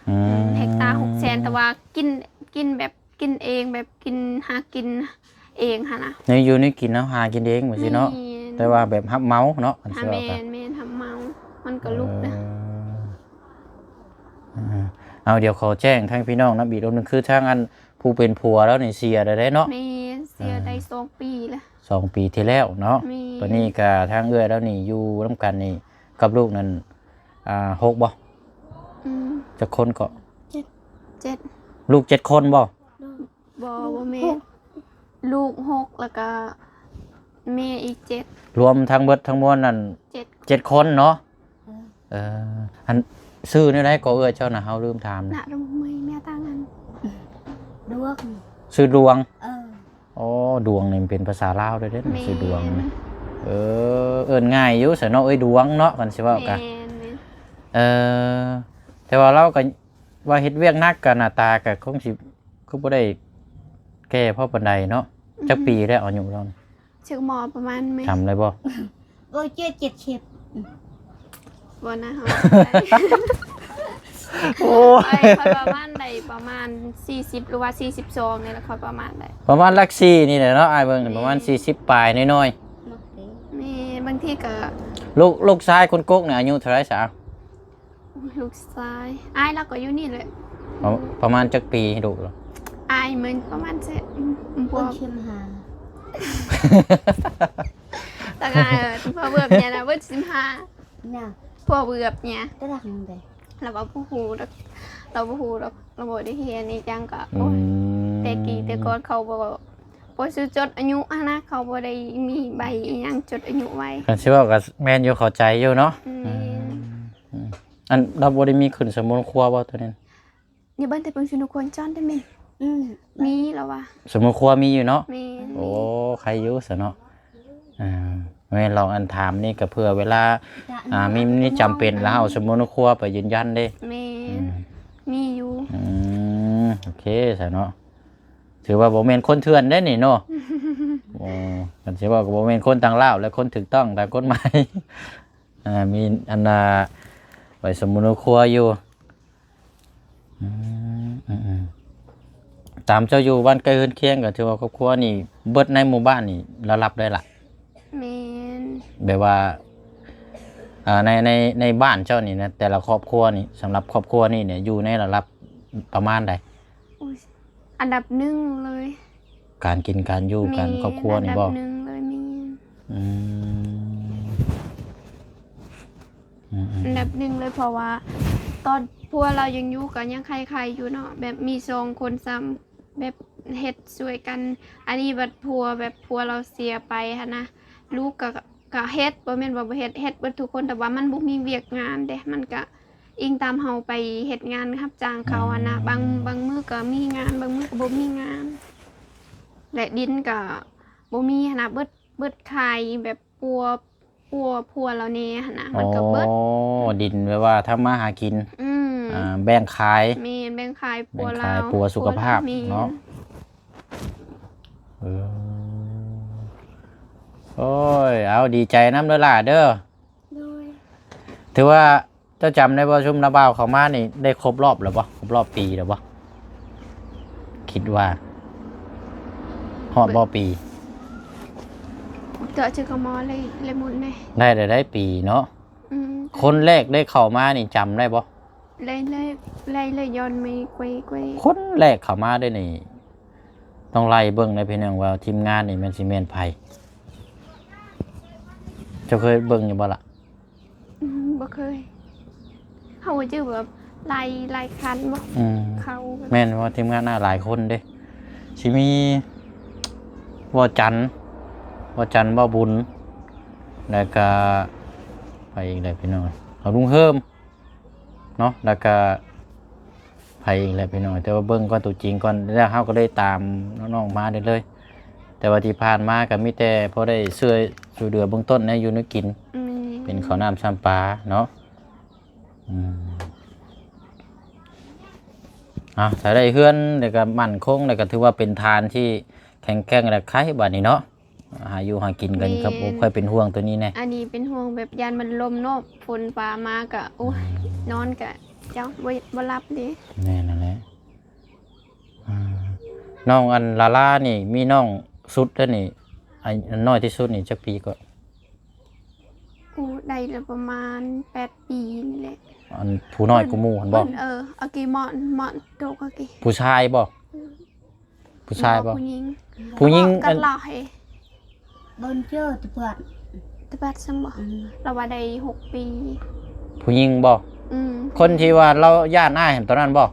ອືມ ເຮັກຕາຫົກແສນ ແຕ່ວ່າກິນ ກິນແບບກິນເອງ ແບບກິນ ຫາກິນເອງຫັ້ນນະ ແນວຢູ່ແນວກິນເຮົາຫາກິນເອງ ແບບຊີ້ເນາະ. ແມ່ນ ແຕ່ວ່າແບບຮັບເໝົາເນາະ ຄັນຊິເວົ້າກັນ ແມ່ນໆ ຮັບເໝົາ ມັນກໍລຸກນະ ເອີ ເອົາ ດຽວຂໍແຈ້ງທາງພີ່ນ້ອງນຳອີກລອບໜຶ່ງ ຄືທາງອັນຜູ້ເປັນຜົວລາວນີ້ເສຍແລ້ວເດ້ເນາະ ແມ່ນ ເສຍໄດ້ສອງປີແລ້ວ ສອງປີທີ່ແລ້ວເນາະ ແມ່ນ ຕອນນີ້ກະທາງເອື້ອຍລາວນີ້ຢູ່ນຳກັນນີ້ກັບລູກນັ້ນ ອ່າ ຫົກບໍ່? ອືມ ຈັກຄົນເກາະ? ເຈັດ ເຈັດ ລູກເຈັດຄົນບໍ່? ບໍ່ ບໍ່ແມ່ນ ຫົກ ລູກຫົກ ແລ້ວກະແມ່ອີກເຈັດ ລວມທັງເບິດທັງມວນນັ້ນ ເຈັດ ເຈັດຄົນເນາະ ເອີ ເອີ ອັນ ຊື່ແນວໃດກໍເອື້ອຍເຈົ້ານະ ເຮົາລືມຖາມນະ ນະ ດວງເມຍ ເມຍຕາງອັນ ດວງ ຊື່ດວງ ເອີ ອໍ ດວງນີ້ມັນເປັນພາສາລາວເດ້ ແມ່ນ ຊື່ດວງນີ້ ເອີ ເອີ້ນງ່າຍຢູ່ຊະເນາະ ເອີຍ ດວງເນາະ ຄັນຊິເວົ້າກະ ແມ່ນ ເອີ ແຕ່ວ່າລາວກໍ ວ່າເຮັດວຽກໜັກກະໜ້າຕາກະຄົງຊິ ຄືບໍ່ໄດ້ແກ່ພໍປານໃດເນາະ ອືມ ຈັກປີແລ້ວອາຍຸລາວນີ້? ຈັກໝໍປະມານແມ່ນ ຈຳໄດ້ບໍ່? ບໍ່ເຈັດ ເຈັດສິບ ບໍ່ນະ ເຮົາ ໂອ້ຍ ຂ້ອຍປະມານໄດ້ປະມານສີ່ສິບ ຫຼືວ່າສີ່ສິບສອງນີ້ແຫຼະ ຂ້ອຍປະມານໄດ້ ປະມານຫຼັກສີ່ນີ້ແຫຼະເນາະ ອ້າຍເບິ່ງນີ້ ແມ່ນ ປະມານສີ່ສິບປາຍນ້ອຍໆ ແມ່ນ ບາງທີກະ ລູກ ລູກຊາຍຄົນກົກນີ້ອາຍຸເທົ່າໃດຊະ? ລູກຊາຍ ອ້າຍລາວກໍຢູ່ນີ້ແຫຼະ ປະ ປະມານຈັກປີລູກລາວ? ອ້າຍມັນປະມານ ອືມ ພວກ ສິບຫ້າ ຕັ້ງແຕ່ ເອີ ພວກເບືອບເນຍນະ ເບິດສິບຫ້ານະ ພວກເບືອບເນຍ ຕະຫຼັງເດ ລາວເວົ້າບໍ່ຮູ້ດອກ ລາວບໍ່ຮູ້ດອກ ລາວບໍ່ໄດ້ຮຽນອີ່ຫຍັງກໍ ອືມ ໂອ້ຍ ແຕ່ກີ້ແຕ່ກ່ອນເຂົາບໍ່ ບໍ່ຊື່ຈົດອາຍຸຫັ້ນນະ ເຂົາບໍ່ໄດ້ມີໃບອີ່ຫຍັງຈົດອາຍຸໄວ້ ຄັນຊິເວົ້າກໍແມ່ນຢູ່ ເຂົ້າໃຈຢູ່ເນາະ ອືມ ແມ່ນ ອືມ ອັນ ລາວບໍ່ໄດ້ມີຂຶ້ນສະໝົນຄົວບໍ່ໂຕນີ້? ນີ້ເບິ່ງແຕ່ເບິ່ງສະໝົນຄົວຈອນໄດ້ແມ່ນ ອືມ ມີແລ້ວວ່າ ສະໝົນຄົວມີຢູ່ເນາະ ແມ່ນ ໂອ້ ໄຄຢູ່ຊະເນາະ ອ່າ ແມ່ນລອງອັນຖາມນີ້ກໍເພື່ອເວລາ ອ່າ ມີ ມີຈຳເປັນແລ້ວເຮົາສະໝົນຄົວໄປຢືນຢັນເດ້ ແມ່ນ ອືມ ມີຢູ່ ອືມ ໂອເຄຊະເນາະ ຖືວ່າບໍ່ແມ່ນຄົນເຖື່ອນເດ້ນີ້ເນາະ ໂອ້ ຄັນຊິເວົ້າກໍບໍ່ແມ່ນຄົນຕ່າງລາວ ແລະ ຄົນຖືກຕ້ອງຕາມກົດໝາຍ ອ່າ ມີອັນນ່າ ໄປສະໝົນຄົວຢູ່ ອືມ ອືມ ຕາມເຈົ້າຢູ່ບ້ານໃກ້ເຮືອນຄຽງກໍຖືວ່າຄອບຄົວນີ້ເບິດໃນໝູ່ບ້ານນີ້ລະດັບໄດ້ລະ ແມ່ນ ແບບວ່າ ອ່າ ໃນ ໃນ ໃນບ້ານເຈົ້ານີ້ນະ ແຕ່ລະຄອບຄົວນີ້ ສຳລັບຄອບຄົວນີ້ເນຍ ຢູ່ໃນລະດັບປະມານໃດ? ໂອ້ຍ ອັນດັບໜຶ່ງເລີຍ ການກິນການຢູ່ ແມ່ນ ການຄອບຄົວນີ້ບໍ່? ອັນດັບໜຶ່ງເລີຍ ແມ່ນ ອືມ ອືມໆ ອັນດັບໜຶ່ງເລີຍ ເພາະວ່າຕອນຜົວລາວຍັງຢູ່ກໍຍັງໄຄໆຢູ່ເນາະ ແບບມີສອງຄົນຊ້ຳ ແບບເຮັດຊ່ວຍກັນ ອັນນີ້ບັດຜົວ ແບບຜົວລາວເສຍໄປຫັ້ນນະ ລູກກໍ ກະເຮັດ ບໍ່ແມ່ນວ່າບໍ່ເຮັດ ເຮັດເບິດທຸກຄົນ ແຕ່ວ່າມັນບໍ່ມີວຽກງານເດ້ ມັນກະອີງຕາມເຮົາໄປເຮັດງານຮັບຈ້າງເຂົາຫັ້ນນະ ອືມ ບາງ ບາງມື້ກໍມີງານ ບາງມື້ກໍບໍ່ມີງານ ແລະ ດິນກໍບໍ່ມີຫັ້ນນະ ເບິດ ເບິດຂາຍແບບປົວ ປົວຜົວລາວແດ່ຫັ້ນນະ ມັນກໍເບິດ ອໍ ດິນແບບວ່າທຳມາຫາກິນ ອືມ ອ່າ ແບ່ງຂາຍ ແມ່ນ ແບ່ງຂາຍ ແບ່ງຂາຍ ປົວລາວ ປົວສຸຂະພາບ ແມ່ນ ເນາະ ເອີ ໂອ້ຍ ເອົາ ດີໃຈນຳເດີຫຼ້າເດີ ໂດຍ ຖືວ່າເຈົ້າຈຳໄດ້ບໍ່ ຊຸມລາວບ່າວເຂົ້າມານີ້ໄດ້ຄົບລອບແລ້ວບໍ່? ຄົບລອບປີແລ້ວບໍ່? ຄິດວ່າຮອດບໍ່ປີ? ເຈາະຊື່ຂະໝໍເລີຍ ເລີຍໝຸນເດ້ ໄດ້ ໄດ້ ໄດ້ປີເນາະ ອືມ ຄົນແລກໄດ້ເຂົ້າມານີ້ຈຳໄດ້ບໍ່? ໄດ້ ໄດ້ ໄດ້ ໄດ້ຍ້ອນໄມ້ກວຍ ກວຍ ຄົນແລກເຂົ້າມາເດ້ນີ້ ຕ້ອງໄລ່ເບິ່ງເດ້ພີ່ນ້ອງວ່າທີມງານນີ້ແມ່ນຊິແມ່ນໃຜ? ເຈົ້າເຄີຍເບິ່ງຢູ່ບໍ່ລະ? ອືມ ບໍ່ເຄີຍ ເຮົາຈື່ແບບຫຼາຍ ຫຼາຍຄັນບໍ່? ອືມ ເຂົາແມ່ນວ່າທີມງານໜ້າຫຼາຍຄົນເດ້ ຊິມີ ວໍຈັນ ວໍຈັນ ວໍບຸນ ແລ້ວກະໃຜອີກແຫຼະພີ່ນ້ອງ ເອົາລຸງເຮີມ ເນາະ ແລ້ວກະໃຜອີກແຫຼະພີ່ນ້ອງ ແຕ່ວ່າເບິ່ງກ່ອນຕົວຈິງກ່ອນ ແລ້ວເຮົາກໍເລີຍຕາມນ້ອງໆມາເລື້ອຍໆ ແຕ່ວ່າທີ່ຜ່ານມາກໍມີແຕ່ພໍໄດ້ຊ່ວຍ ຊ່ວຍເຫຼືອເບື້ອງຕົ້ນແນວຢູ່ແນວກິນ ອືມ ເປັນເຂົ້ານ້ຳຊຳປາເນາະ ອືມ ເອົາ ຖ້າໄດ້ເຮືອນແລ້ວກໍໝັ້ນຄົງ ແລ້ວກໍຖືວ່າເປັນຖານທີ່ແຂງແກ່ງ ແລະ ໄຄບາດນີ້ເນາະ. ຫາຢູ່ຫາກິນກັນ ແມ່ນ ຄັບ ບໍ່ຄ່ອຍເປັນຫ່ວງຕົວນີ້ແດ່ ອັນນີ້ເປັນຫ່ວງແບບຢ້ານມັນລົມເນາະ ຝົນຟ້າມາກະ ໂອ້ຍ ອືມ ນອນກະ ເຈົ້າ ບໍ່ ບໍ່ຫຼັບເດ້ ແມ່ນນັ້ນແຫຼະ ອ່າ ນ້ອງອັນລາລານີ້ ມີນ້ອງສຸດແລ້ວນີ້ ອາ ນ້ອຍທີ່ສຸດນີ້ຈັກປີກໍ? ກູໄດ້ລະປະມານແປດປີນີ້ແຫຼະ. ອັນຜູ້ນ້ອຍກວ່າໝູ່ຫັ້ນບໍ່? ເອີ ອາກີໝໍ້ ໝໍ້ໂຕກາກີ. ຜູ້ຊາຍບໍ່? ຜູ້ຊາຍບໍ່? ຜູ້ຍິງ. ຜູ້ຍິງ ກັນລາວເຮ ເບິ່ງເຈີຕະບາດ ຕະບາດຊັ້ນບໍ່? ອືມ ລາວວ່າໄດ້ຫົກປີ. ຜູ້ຍິງບໍ່? ອືມ ຄົນທີ່ວ່າລາວຢ້ານອ້າຍຫັ້ນ ຕອນນັ້ນບໍ່?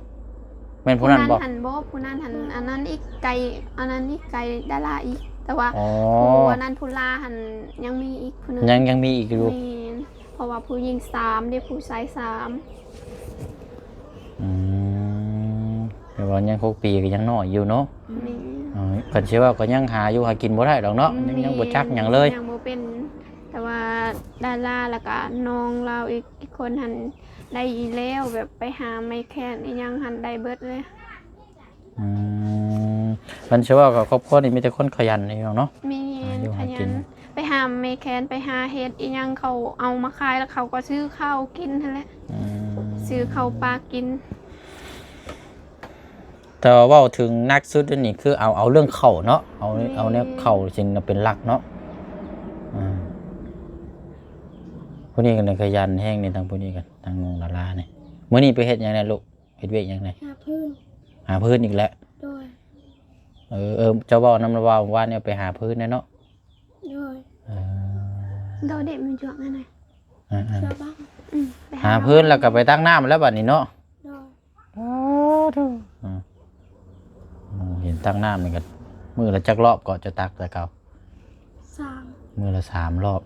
ແມ່ນຜູ້ນັ້ນບໍ່? ຜູ້ນັ້ນຫັ້ນບໍ່ ຜູ້ນັ້ນຫັ້ນ ອັນນັ້ນອີກໄກ ອັນນັ້ນອີກໄກດາລາອີກ ແຕ່ວ່າ ອໍ ຜູ້ອັນນັ້ນ ຜູ້ລາຫັ້ນຍັງມີອີກຜູ້ໜຶ່ງ. ຍັງ ຍັງມີອີກຢູ່. ແມ່ນ ເພາະວ່າຜູ້ຍິງສາມເດ້ ຜູ້ຊາຍສາມ. ອືມ ແຕ່ວ່າຍັງຫົກປີກໍຍັງນ້ອຍຢູ່ເນາະ. ແມ່ນ ເອີ ຄັນຊິເວົ້າກໍຍັງຫາຢູ່ຫາກິນບໍ່ໄດ້ດອກເນາະ. ແມ່ນ ຍັງ ຍັງບໍ່ຈັກຫຍັງເລີຍ ຍັງບໍ່ເປັນ. ແຕ່ວ່າດາລາ ແລ້ວກໍນ້ອງລາວອີກ ອີກຄົນຫັ້ນໄດ້ແລ້ວ ແບບໄປຫາໄມ້ແຄນອີ່ຫຍັງຫັ້ນໄດ້ເບິດເລີຍ. ອືມ ຄັນຊິເວົ້າກໍຄອບຄົວນີ້ມີແຕ່ຄົນຂະຫຍັນເດເນາະ. ແມ່ນ ຫາຢູ່ຫາກິນ ຂະຫຍັນ ໄປຫາໄມ້ແຄນ ໄປຫາເຫັດອີ່ຫຍັງ ເຂົາເອົາມາຂາຍ ແລ້ວເຂົາກໍຊື້ເຂົ້າກິນຫັ້ນແຫຼະ. ອືມ ຊື້ເຂົ້າປາກກິນ. ແຕ່ວ່າເວົ້າເຖິງໜັກສຸດນີ້ຄືເອົາ ເອົາເລື່ອງເຂົ້າເນາະ ເອົາ ແມ່ນ ເອົາແນວເຂົ້າຊີ້ນະເປັນຫຼັກເນາະ. ອືມ ຜູ້ນີ້ກໍຂະຫຍັນແຮງນີ້ ທາງຜູ້ນີ້ກໍ ທາງນ້ອງດາລານີ້. ມື້ນີ້ໄປເຮັດຫຍັງແດ່ລູກ? ເຮັດວຽກຫຍັງແດ່? ຫາຟືນ. ຫາຟືນອີກແລ້ວ? ໂດຍ. ເອີ ເອີ ເຈົ້າເວົ້ານຳລາວວ່າ ວານນີ້ໄປຫາຟືນແດ່ເນາະ? ໂດຍ. ເອີ ໂດຍ ເດັກມັນຈວກຫັ້ນນະ. ອືມ ອືມ ເຊື່ອບໍ່? ອືມ ໄປຫາ ຫາຟືນແລ້ວກໍໄປຕັກນ້ຳແລ້ວບັດນີ້ເນາະ? ໂດຍ. ໂອ້ໂທ້ ອືມ ເຫັນຕັກນ້ຳນີ້ກໍມື້ລະຈັກລອບກໍຈະຕັກແຕ່ເກົ່າ? ສາມ. ມື້ລະສາມລອບ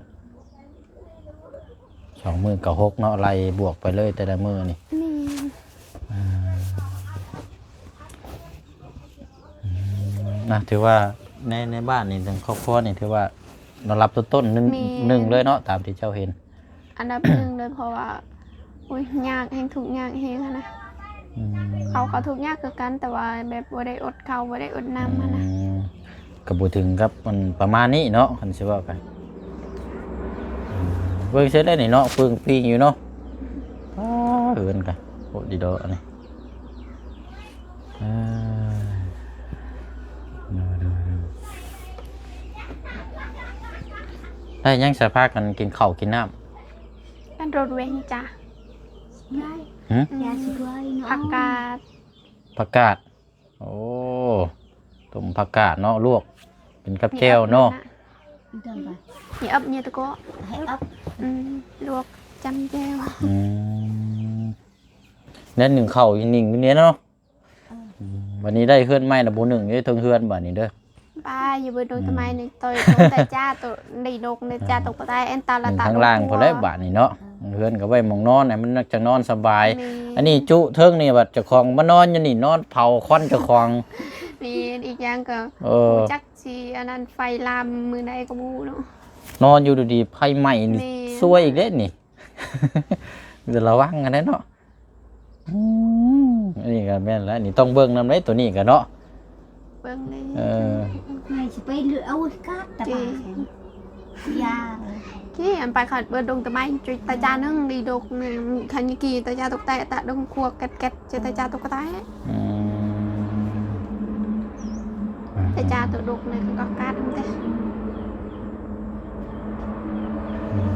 ສອງມື້ກໍຫົກເນາະ ໄລ່ບວກໄປເລີຍແຕ່ລະມື້ນີ້. ແມ່ນ. ອືມ ນະ ຖືວ່າໃນ ໃນບ້ານນີ້ ທາງຄອບຄົວນີ້ ຖືວ່າລຳດັບຕົ້ນໆ ໜຶ່ງ ແມ່ນ ໜຶ່ງເລີຍເນາະ ຕາມທີ່ເຈົ້າເຫັນ. ອັນດັບໜຶ່ງເລີຍ ເພາະວ່າ ໂອ້ຍ ຍາກແຮງ ທຸກຍາກແຮງຫັ້ນນະ. ອືມ ເຂົາກໍທຸກຍາກຄືກັນ ແຕ່ວ່າແບບບໍ່ໄດ້ອົດເຂົ້າ ບໍ່ໄດ້ອົດນ້ຳຫັ້ນນະ. ອືມ ກໍບໍ່ເຖິງກັບມັນປະມານນີ້ເນາະ ຄັນຊິເວົ້າກັນ. ອືມ ເບິ່ງເສຍແລ້ວນີ້ເນາະ ປຶ້ງປິງຢູ່ເນາະ. ອ້າ ເຮືອນກະໂພດດີດອກອັນນີ້. ເອີ ໂດຍໆໆ ໄດ້ຫຍັງສະພາກັນກິນເຂົ້າກິນນ້ຳ? ອັນໂດດເວງຈ້າ. ຫຶ? ຢາສະບາຍເນາະ ຜັກກາດ. ຜັກກາດ ໂອ້ ຕົ້ມຜັກກາດເນາະ ລວກກິນກັບແຈ່ວເນາະ. ນີ້ອັບນີ້ຕະກໍ ໃຫ້ອັບ ອືມ ລວກຈ້ຳແຈ່ວ. ອືມ ແລ້ວໜຶ້ງເຂົ້າອີ່ໜຶ້ງຢູ່ນີ້ເນາະ. ເອີ ອືມ ບັດນີ້ໄດ້ເຮືອນໃໝ່ລະບໍ່ໜຶ້ງຢູ່ເທິງເຮືອນບັດນີ້ເດີ. ປ້າ ຢູ່ເບີດດົງຕະໄມນີ້ ໂຕຍ ໂຕຍຕາຈ້າ ໂຕນີ້ດົກນີ້ ຕາຈົກຕາແອນຕາລະຕາ ເທິງລ່າງພຸ້ນແຫຼະບາດນີ້ເນາະ. ເອີ ເຮືອນກໍໄວ້ໝ່ອງນອນໃຫ້ມັນຈັກນອນສະບາຍ. ແມ່ນ. ອັນນີ້ຈຸເທິງນີ້ບັດເຈົ້າຂອງມານອນຢູ່ນີ້ ນອນເຜົາຄວັນເຈົ້າຂອງ. ແມ່ນ. ອີກຢ່າງກໍ ເອີ ບໍ່ຈັກຊິອັນນັ້ນ ໄຟລາມມື້ໃດກໍບໍ່ຮູ້ເນາະ. ນອນຢູ່ດີໆ ໄຟໄໝ້ນີ້ ແມ່ນ ຊວຍອີກເດ້ນີ້. ລະວັງກັນແດ່ເນາະ. ອືມ ອັນນີ້ກໍແມ່ນແຫຼະ ນີ້ຕ້ອງເບິ່ງນຳເດ້ ໂຕນີ້ກໍເນາະ ເບິ່ງເດ້. ເອີ ໃຜຊິໄປເລືອກເອົາກາດຕະບາຍ ຢ່າ ເຄ ອັນໄປຂັດເບີດດົງຕະໄມ ຈຸດຕາຈາໜຶ່ງດີດົກ ຄັນຍາກີຕາຈາຕົກແຕະຕະດົງຄວກແກັດໆ ເຈຕາຈາຕົກກະແຕະ. ອືມ ຕາຈາຕົວດົກນະ ກໍກາດນຳແຕະ. ອືມ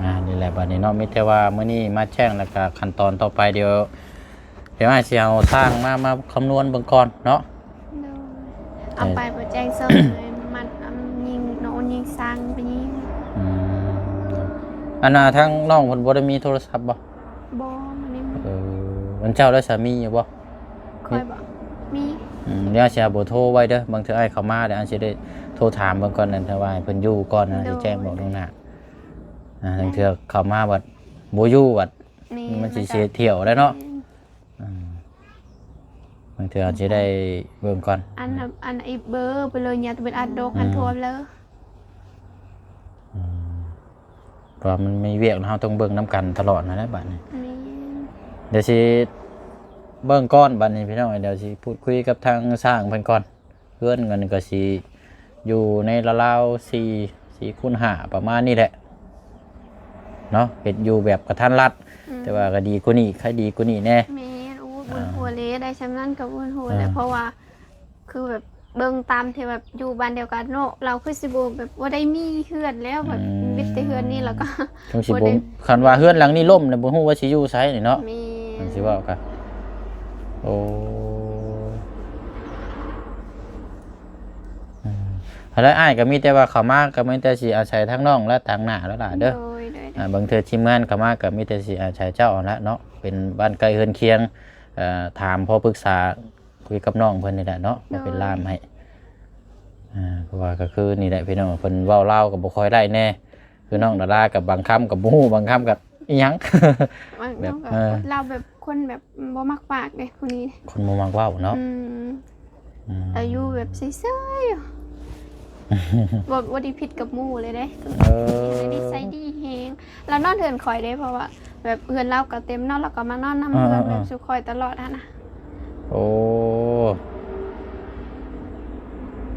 ອ່າ ນີ້ແຫຼະ ບາດນີ້ເນາະ ມີແຕ່ວ່າມື້ນີ້ມາແຈ້ງ ແລ້ວກະຂັ້ນຕອນຕໍ່ໄປ ດຽວ ດຽວອ້າຍຊິເອົາຊ່າງມາ ມາຄຳນວນເບິ່ງກ່ອນເນາະ. ໂດຍ ເອົາໄປບໍ່ແຈ້ງເຊິ່ງເລີຍ ມັນຍິງ ນ້ອງຍິງຊ່າງໄປຍິງ. ອືມ ອັນນ່າ ທາງນ້ອງເພິ່ນບໍ່ໄດ້ມີໂທລະສັບບໍ່? ບໍ່ ບໍ່ໄດ້ມີ. ເອີ ອັນເຈົ້າລະສາມີຢູ່ບໍ່? ຂ້ອຍບໍ່ມີ. ອືມ ດຽວຊິເອົາເບີໂທໄວ້ເດີ ບາງເທື່ອອ້າຍເຂົ້າມາ ດຽວອ້າຍຊິໄດ້ໂທຖາມເບິ່ງກ່ອນ ອັນຖ້າວ່າໃຫ້ເພິ່ນຢູ່ກ່ອນ ດຽວອ້າຍຊິແຈ້ງບອກລ່ວງໜ້າ. ອ່າ ບາງເທື່ອເຂົ້າມາບັດບໍ່ຢູ່ບັດ ແມ່ນ ມັນຊິເສຍຖ້ຽວໄດ້ເນາະ. ແມ່ນ. ອືມ ບາງເທື່ອອາດຊິໄດ້ເບິ່ງກ່ອນ ອັນ ອັນອີກເບີໄປເລີຍ ຍາດເປັນອັດດົກ ອືມ ອັນໂທເລີ. ອືມ ເພາະວ່າມັນມີວຽກ ເຮົາຕ້ອງເບິ່ງນຳກັນຕະຫຼອດຫັ້ນແຫຼະບາດນີ້. ແມ່ນ. ດຽວຊິເບິ່ງກ່ອນບາດນີ້ພີ່ນ້ອງ ດຽວຊິພູດຄຸຍກັບທາງຊ່າງເພິ່ນກ່ອນ. ເຮືອນກໍ ກໍຊິຢູ່ໃນລາວໆ ສີ່ ສີ່ຄູນຫ້າ ປະມານນີ້ແຫຼະເນາະ ເຮັດຢູ່ແບບກະທັນລັດ. ອືມ ແຕ່ວ່າກໍດີກວ່ານີ້ ໃຄ່ອຍດີກວ່ານີ້ແດ່. ແມ່ນ. ໂອ້ ບຸນຫົວເລີຍ ອ່າ ໄດ້ຊ່ຳນັ້ນກໍບຸນຫົວແລ້ວ. ອ່າ ເພາະວ່າ ຄືແບບເບິ່ງຕາມທີ່ແບບຢູ່ບ້ານດຽວກັນເນາະ ລາວຄືຊິບໍ່ແບບບໍ່ໄດ້ມີເຮືອນແລ້ວ ແບບ ອືມ ມິດແຕ່ເຮືອນນີ້ ແລ້ວກໍ ຈັ່ງຊິບໍ່ ບໍ່ໄດ້ ຄັນວ່າເຮືອນຫຼັງນີ້ລົ້ມນີ້ ບໍ່ຮູ້ວ່າຊິຢູ່ໃສນີ້ເນາະ. ແມ່ນ ຈັ່ງຊິເວົ້າກະ ໂອ້ ອືມ ຫັ້ນແຫຼະ ອ້າຍກໍມີແຕ່ວ່າເຂົ້າມາ ກໍມີແຕ່ຊິອາໄສທາງນ້ອງ ແລະ ທາງນ້າແລ້ວລະເດີ. ໂດຍ ໂດຍ ອ່າ ບາງເທື່ອທີມງານເຂົ້າມາ ກໍມີແຕ່ຊິອາໄສເຈົ້າຫັ້ນລະເນາະ ເປັນບ້ານໃກ້ເຮືອນຄຽງ ເອີ ຖາມພໍປຶກສາ ຄຸຍກັບນ້ອງເພິ່ນນີ້ແຫຼະເນາະ ໂດຍ ເປັນລ່າມໃຫ້. ອ່າ ເພາະວ່າກໍຄືນີ້ແຫຼະພີ່ນ້ອງ ເພິ່ນເວົ້າລາວກໍບໍ່ຄ່ອຍໄດ້ແດ່ ຄືນ້ອງດາລາກໍບາງຄຳກໍບໍ່ຮູ້ ບາງຄຳກໍອີ່ຫຍັງ ບາງ ແບບ ເອີ ລາວແບບຄົນແບບບໍ່ມັກປາກເດ້ຜູ້ນີ້ ຄົນບໍ່ມັກເວົ້າເນາະ. ອືມ ອືມ ແຕ່ຢູ່ແບບເຊີຍໆ ບໍ່ ບໍ່ໄດ້ຜິດກັບໝູ່ເລີຍເດ້. ເອີ ນິໄສດີແຮງ ລາວນອນເຮືອນຂ້ອຍເດ້ ເພາະວ່າ ແບບເຮືອນລາວກໍເຕັມເນາະ ລາວກໍມານອນນຳເຮືອນ ເອີໆໆ ແບບສູ່ຂ້ອຍຕະຫຼອດຫັ້ນນະ. ໂອ້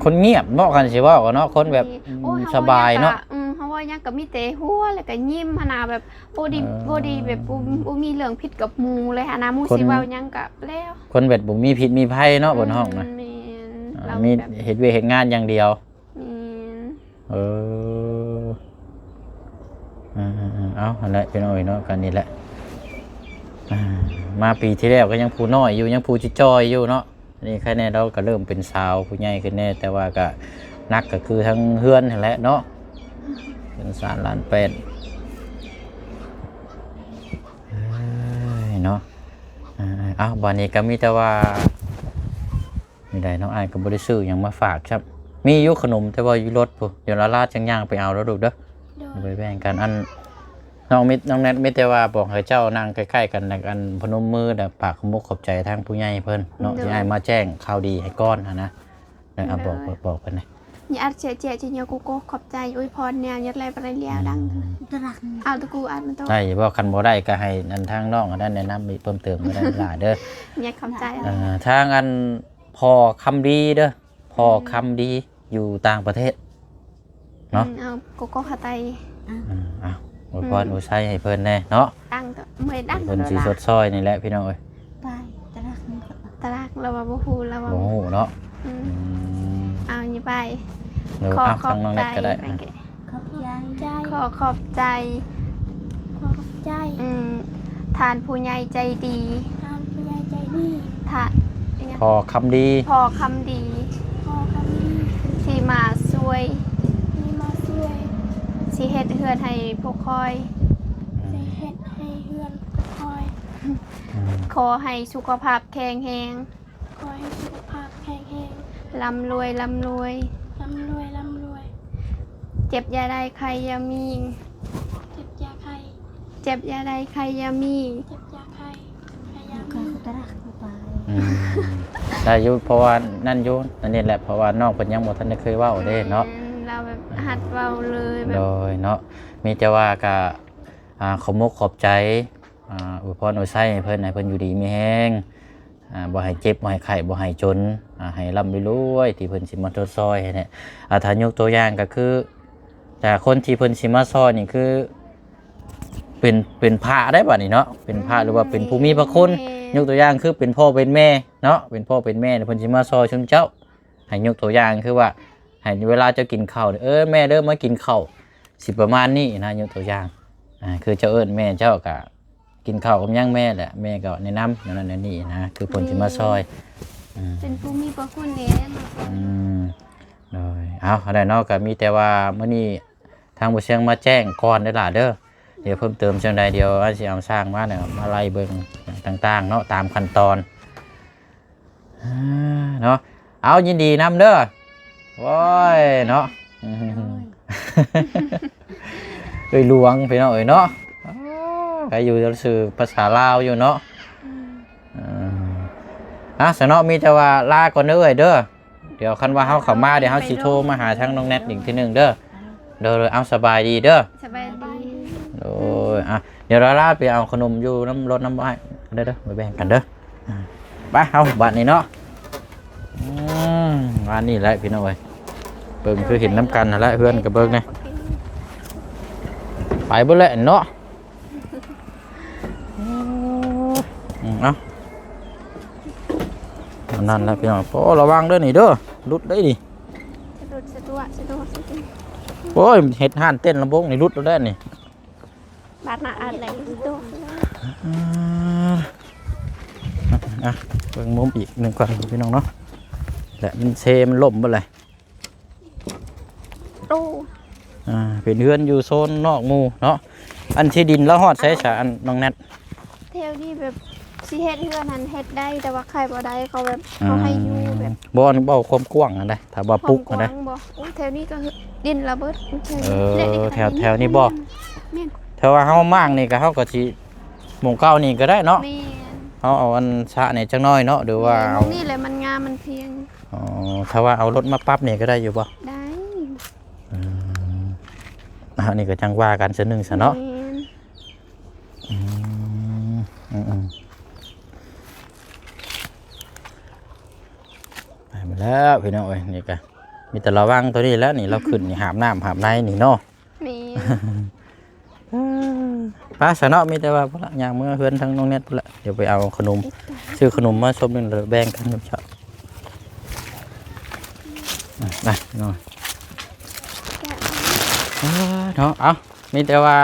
ຄົນງຽບເນາະ ຄັນຊິເວົ້າກໍເນາະ ຄົນແບບ ໂອ້ ອືມ ເຮົາ ສະບາຍເນາະ. ອືມ ເຮົາເວົ້າຫຍັງກໍມີແຕ່ຫົວ ແລ້ວກໍຍິ້ມຫັ້ນນະ ແບບບໍ່ໄດ້ ເອີ ບໍ່ໄດ້ແບບ ບໍ່ ບໍ່ມີເລື່ອງຜິດກັບໝູ່ເລີຍຫັ້ນນະ ໝູ່ ຄົນ ຊິເວົ້າຫຍັງກໍແລ້ວ ຄົນແບບບໍ່ມີພິດມີໄພເນາະ ອືມ ເພິ່ນຮ້ອງນະ. ແມ່ນ ອ່າ ລາວ ມີແບບ ເຮັດວຽກເຮັດງານຢ່າງດຽວ. ແມ່ນ ເອີ ເອີໆໆ ເອົາ ຫັ້ນແຫຼະພີ່ນ້ອງເອີຍເນາະ ກັນນີ້ແຫຼະ. ອ່າ ມາປີທີ່ແລ້ວກໍຍັງຜູ້ນ້ອຍຢູ່ ຍັງຜູ້ຈ່ອຍໆຢູ່ເນາະ. ອັນນີ້ໃຄແນ່ ລາວກໍເລີ່ມເປັນສາວຜູ້ໃຫຍ່ຂຶ້ນແນ່ ແຕ່ວ່າກໍໜັກກໍຄືທັງເຮືອນຫັ້ນແຫຼະເນາະ ເປັນສານລ້ານແປດ. ເອີຍເນາະ ອ່າ ເອົາ ບາດນີ້ກໍມີແຕ່ວ່າ ນີ້ໄດ໋ເນາະ ອ້າຍກໍບໍ່ໄດ້ຊື້ຫຍັງມາຝາກຊ້ຳ. ມີຢູ່ຂະໜົມ ແຕ່ວ່າຢູ່ລົດພຸ້ນ ດຽວລາລາຈັ່ງຍ່າງໄປເອົາເດີລູກເດີ. ໂດຍ ໄປແບ່ງກັນ. ອັນ ນ້ອງມິດ ນ້ອງແນັດ ມີແຕ່ວ່າບອກໃຫ້ເຈົ້ານັ່ງໃກ້ໆກັນ ແລ້ວອັນພະນົມມື ແລ້ວຝາກຂອບອົກຂອບໃຈທາງຜູ້ໃຫຍ່ເພິ່ນເນາະ ໂດຍ ທີ່ອ້າຍມາແຈ້ງຂ່າວດີໃຫ້ກ່ອນຫັ້ນນະ. ເອີ ເອົາ ໂດຍ ບອກ ບອກເພິ່ນແດ່. ຍາດເຈຍເຈຍ ຍາໂກໂກ ຂອບໃຈ ອວຍພອນແນວ ຍາດແລປະເລຍ ອືມ ດັງ ເອົາຕະກູ ອາດມັນໂຕ ໄດ້ບໍ່? ຄັນບໍ່ໄດ້ກໍໃຫ້ອັນທາງນ້ອງອັນນັ້ນແນະນຳເພີ່ມເຕີມກໍໄດ້ຫຼາຍເດີ. ຍາດຂອບໃຈ ເອີ ທາງອັນພໍ່ຄຳດີເດີ ພໍ່ຄຳດີ ຢູ່ຕ່າງປະເທດເນາະ. ອືມ ເອົາ ໂກໂກຄາໄຕ ອືມ ເອົາ ອວຍພອນ ອືມ ອວຍໄຊໃຫ້ເພິ່ນແດ່ເນາະ ດັງ ເມື່ອຍດັງ ເພິ່ນຊິຊົດຊ່ອຍນີ້ແຫຼະພີ່ນ້ອງເອີຍ. ໄປຕະຫຼາດ ຕະຫຼາດ ລາວວ່າບໍ່ຮູ້ ລາວວ່າບໍ່ຮູ້ເນາະ. ອືມ ອືມ ເອົານີ້ໄປ. ໂດຍ ຂໍຂອບໃຈ ເອົາທາງນ້ອງແນັດກໍໄດ້ ຂອບໃຈ ຂໍຂອບໃຈ ຂໍຂອບໃຈ ອືມ ທ່ານຜູ້ໃຫຍ່ໃຈດີ ທ່ານຜູ້ໃຫຍ່ໃຈດີ ທ່ານ ພໍ່ຄຳດີ ພໍ່ຄຳດີ ພໍ່ຄຳດີ ທີ່ມາຊ່ວຍ ທີ່ມາຊ່ວຍ ຊິເຮັດເຮືອນໃຫ້ພວກຂ້ອຍ ອືມ ຊິເຮັດໃຫ້ເຮືອນພວກຂ້ອຍ. ອືມ ຂໍໃຫ້ສຸຂະພາບແຂງແຮງ ຂໍໃຫ້ສຸຂະພາບແຂງແຮງ ລ່ຳລວຍ ລ່ຳລວຍ ລ່ຳລວຍ ລ່ຳລວຍ ເຈັບຢ່າໄດ້ ໄຂ້ຢ່າມີ ເຈັບຢ່າໄຂ້ ເຈັບຢ່າໄດ້ ໄຂ້ຢ່າມີ ເຈັບຢ່າໄຂ້ ໄຂ້ຢ່າມີ. ອືມ ໄດ້ຢູ່ ເພາະວ່ານັ້ນຢູ່ ອັນນີ້ແຫຼະ ເພາະວ່ານ້ອງເພິ່ນຍັງບໍ່ທັນໄດ້ເຄີຍເວົ້າເດ້ເນາະ. ແມ່ນ ລາວແບບ ອືມ ຫັດເວົ້າເລີຍແບບ ໂດຍເນາະ ມີແຕ່ວ່າກະ ອ່າ ຂອບອົກຂອບໃຈ ອ່າ ອວຍພອນອວຍໄຊໃຫ້ເພິ່ນ ໃຫ້ເພິ່ນຢູ່ດີມີແຮງ ອ່າ ບໍ່ໃຫ້ເຈັບ ບໍ່ໃຫ້ໄຂ້ ບໍ່ໃຫ້ຈົນ ອ່າ ໃຫ້ລ່ຳໃຫ້ລວຍ ທີ່ເພິ່ນຊິມາຊົດຊ່ອຍໃຫ້ແຫຼະ. ອ່າ ຖ້າຍົກຕົວຢ່າງກໍຄື ຖ້າຄົນທີ່ເພິ່ນຊິມາຊ່ອຍນີ້ຄື ເປັນ ເປັນພະໄດ໋ບາດນີ້ເນາະ ເປັນພະ ອືມ ຫຼືວ່າເປັນຜູ້ມີພະຄຸນ. ແມ່ນ ຍົກຕົວຢ່າງຄືເປັນພໍ່ເປັນແມ່ເນາະ ເປັນພໍ່ເປັນແມ່ ເພິ່ນຊິມາຊ່ອຍຊຸມເຈົ້າ ໃຫ້ຍົກຕົວຢ່າງຄືວ່າ ໃຫ້ເວລາເຈົ້າກິນເຂົ້າ ເອີ ແມ່ເດີ ມາກິນເຂົ້າ ຊິປະມານນີ້ນະ. ຍົກຕົວຢ່າງ ອ່າ ຄືເຈົ້າເອີ້ນແມ່ເຈົ້າກະ ກິນເຂົ້າກັບຫຍັງແມ່ແຫຼະ ແມ່ກໍແນະນຳແນວນັ້ນແນວນີ້ນະ ຄືເພິ່ນຊິມາຊ່ອຍ. ອືມ ເປັນຜູ້ມີພະຄຸນເດ້ມາຊ່ອຍ. ອືມ ໂດຍ ເອົາ ອັນໃດເນາະ ກໍມີແຕ່ວ່າມື້ນີ້ທາງບໍ່ຊຽງມາແຈ້ງກ່ອນເດີຫຼ້າເດີ. ດຽວເພີ່ມເຕີມຈັ່ງໃດ ດຽວອາດຊິເອົາຊ່າງມາ ມາໄລ່ເບິ່ງຕ່າງໆເນາະ ຕາມຂັ້ນຕອນ. ອ່າ ເນາະ ເອົາ ຍິນດີນຳເດີ. ໂອ້ຍ ເນາະ ໂດຍ ເອີຍຫຼວງ ພີ່ນ້ອງເອີຍເນາະ. ອ່າ ກໍຢູ່ຊື່ພາສາລາວຢູ່ເນາະ. ອືມ ເອີ ອ່າ ຊັ້ນເນາະ ມີແຕ່ວ່າລາກ່ອນເດີເອື້ອຍເດີ. ດຽວຄັນວ່າເຮົາເຂົ້າມາ ດຽວເຮົາຊິໂທມາຫາທາງນ້ອງແນັດອີກເທື່ອໜຶ່ງເດີ. ໂດຍ ໂດຍ ເອົາ ສະບາຍດີເດີ. ສະບາຍດີ. ໂດຍ ອ່ະ ດຽວລາລາໄປເອົາຂະໜົມຢູ່ນຳລົດນຳອ້າຍເດີ ເດີ ໄປແບ່ງກັນເດີ. ອ່າ ໄປ ເຮົາບາດນີ້ເນາະ. ອືມ ບາດນີ້ແຫຼະພີ່ນ້ອງເອີຍ ເບິ່ງຄືເຫັນນຳກັນຫັ້ນແຫຼະ ເຮືອນກໍເບິ່ງແດ່ ໄປເບິດແຫຼະເນາະ. ອືມ ເອົາ ອັນນັ້ນແຫຼະພີ່ນ້ອງ. ໂອ້ ລະວັງເດີນີ້ເດີ ຫຼຸດໄດ໋ນີ້. ສະດຸດ ສະຕົວະ ສະດຸດ. ໂອ້ຍ ເຮັດຮ້ານເຕັ້ນລຳໂພງນີ້ຫຼຸດແລ້ວແຫຼະນີ້. ບາດໜ້າອັດແຫຼະໂຕ. ອ່າ ອ່ະ ເບິ່ງມຸມອີກໜຶ່ງກ່ອນພີ່ນ້ອງເນາະ ແລະມັນເຊ ມັນລົ້ມເບິດເລີຍ. ໂອ້ ອ່າ ເປັນເຮືອນຢູ່ໂຊນນອກໝູ່ເນາະ. ອັນທີ່ດິນລາວຮອດໃສຊະ ອັນນ້ອງແນັດ? ແຖວນີ້ແບບຊິເຮັດເຮືອນຫັ້ນເຮັດໄດ້ ແຕ່ວ່າຂາຍບໍ່ໄດ້ ເຂົາແບບ ເຂົາໃຫ້ຢູ່ແບບ ອືມ ບໍ່ ອັນເວົ້າຄວາມກວ້າງຫັ້ນໃດ໋ ຖ້າວ່າປຸກຫັ້ນໃດ໋. ຄວາມກວ້າງບໍ່? ໂອ້ ແຖວນີ້ກໍດິນລະເບີດ ເອີ ແຖວ ແຖວນີ້ບໍ່? ແມ່ນ ແຖວວ່າເຮົາມ້າງນີ້ກໍ ເຮົາກໍຊິໝ່ອງເກົ່ານີ້ກໍໄດ້ເນາະ. ແມ່ນ ເຮົາເອົາອັນສະນີ້ຈັກໜ້ອຍເນາະ ຫຼືວ່າ ແມ່ນ ເອົາ ໝ່ອງນີ້ແຫຼະມັນງາມ ມັນພຽງ. ອໍ ຖ້າວ່າເອົາລົດມາປັບນີ້ກໍໄດ້ຢູ່ບໍ່? ໄດ້. ອືມ ອັນນີ້ກໍຈັ່ງວ່າກັນເທື່ອໜຶ່ງຊະເນາະ. ແມ່ນ ອືມ ອືມໆ ໄປໝົດແລ້ວພີ່ນ້ອງເອີຍ. ນີ້ກໍມີແຕ່ລະວັງໂຕນີ້ແຫຼະນີ້ ລາວຂຶ້ນນີ້ຫາບນ້ຳຫາບໃນນີ້ເນາະ. ແມ່ນ ໄປຊະເນາະ ມີແຕ່ວ່າພຸ້ນລະ ຍ່າງເມືອເຮືອນທາງນ້ອງແນັດພຸ້ນລະ ດຽວໄປເອົາຂະໜົມ ຊື້ຂະໜົມມາຊົບໜຶ່ງ ແລ້ວແບ່ງກັນກັບເຈົ້າ. ໄປເນາະ ເນາະ. ເອົາ ມີແຕ່ວ່າ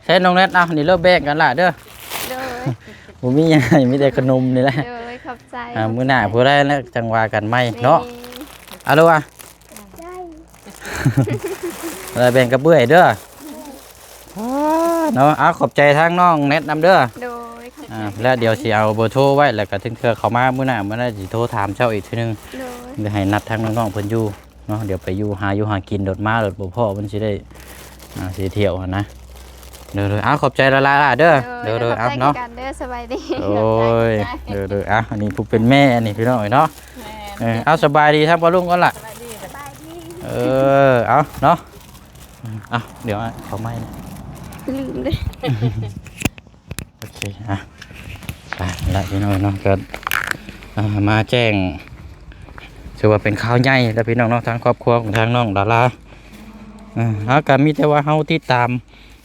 ໃຊ້ນ້ອງແນັດ ເອົາ ນີ້ເລີກແບ່ງກັນລະເດີ. ໂດຍ ບໍ່ມີຫຍັງໃຫ້ ມີແຕ່ຂະໜົມນີ້ແຫຼະ. ໂດຍ ຂອບໃຈ ອ່າ ມື້ໜ້າຜູ້ໃດແລ້ວຈັ່ງວ່າກັນໃໝ່ເນາະ. ເອົາ ເລີກວ່າ ແບ່ງກັບເອື້ອຍເດີ. ເນາະ ເອົາ ຂອບໃຈທາງນ້ອງແນັດນຳເດີ. ໂດຍ ຂອບໃຈ ອ່າ ແລ້ວດຽວຊິເອົາເບີໂທໄວ້ ແລ້ວກໍເຖິງເທື່ອເຂົ້າມາມື້ໜ້າ ມື້ໜ້າຊິໂທຖາມເຈົ້າອີກເທື່ອໜຶ່ງ. ໂດຍ ດຽວໃຫ້ນັດທາງນ້ອງໆເພິ່ນຢູ່ເນາະ ດຽວໄປຢູ່ ຫາຢູ່ຫາກິນ ໂດດມາໂດດບໍ່ພໍ້ ມັນຊິໄດ້ ອ່າ ຊິທ່ຽວຫັ້ນນະ. ໂດຍໆ ເອົາ ຂອບໃຈຫຼາຍໆເດີ. ໂດຍໆ ໂດຍ ຂອບໃຈຄືກັນເດີ. ເອົາເນາະ ສະບາຍດີ. ໂອ້ຍ ໂດຍໆ ເອົາ ອັນນີ້ຜູ້ເປັນແມ່ ອັນນີ້ພີ່ນ້ອງເອີຍເນາະ. ແມ່ນ ເອີ ເອົາ ສະບາຍດີທາງພໍ່ລຸງກ່ອນລະ. ສະບາຍດີ ສະບາຍດີ. ເອີ ເອົາເນາະ ເອົາ ດຽວເອົາໃໝ່ ລືມເດ້. ໂອເຄ ອ່ະ ໄປລະພີ່ນ້ອງເນາະ ກໍ ອ່າ ມາແຈ້ງ ຖືວ່າເປັນຂ່າວໃຫຍ່ແລ້ວພີ່ນ້ອງເນາະ ທາງຄອບຄົວຂອງທາງນ້ອງດາລາ. ອ່າ ເຮົາກໍມີແຕ່ວ່າເຮົາຕິດຕາມ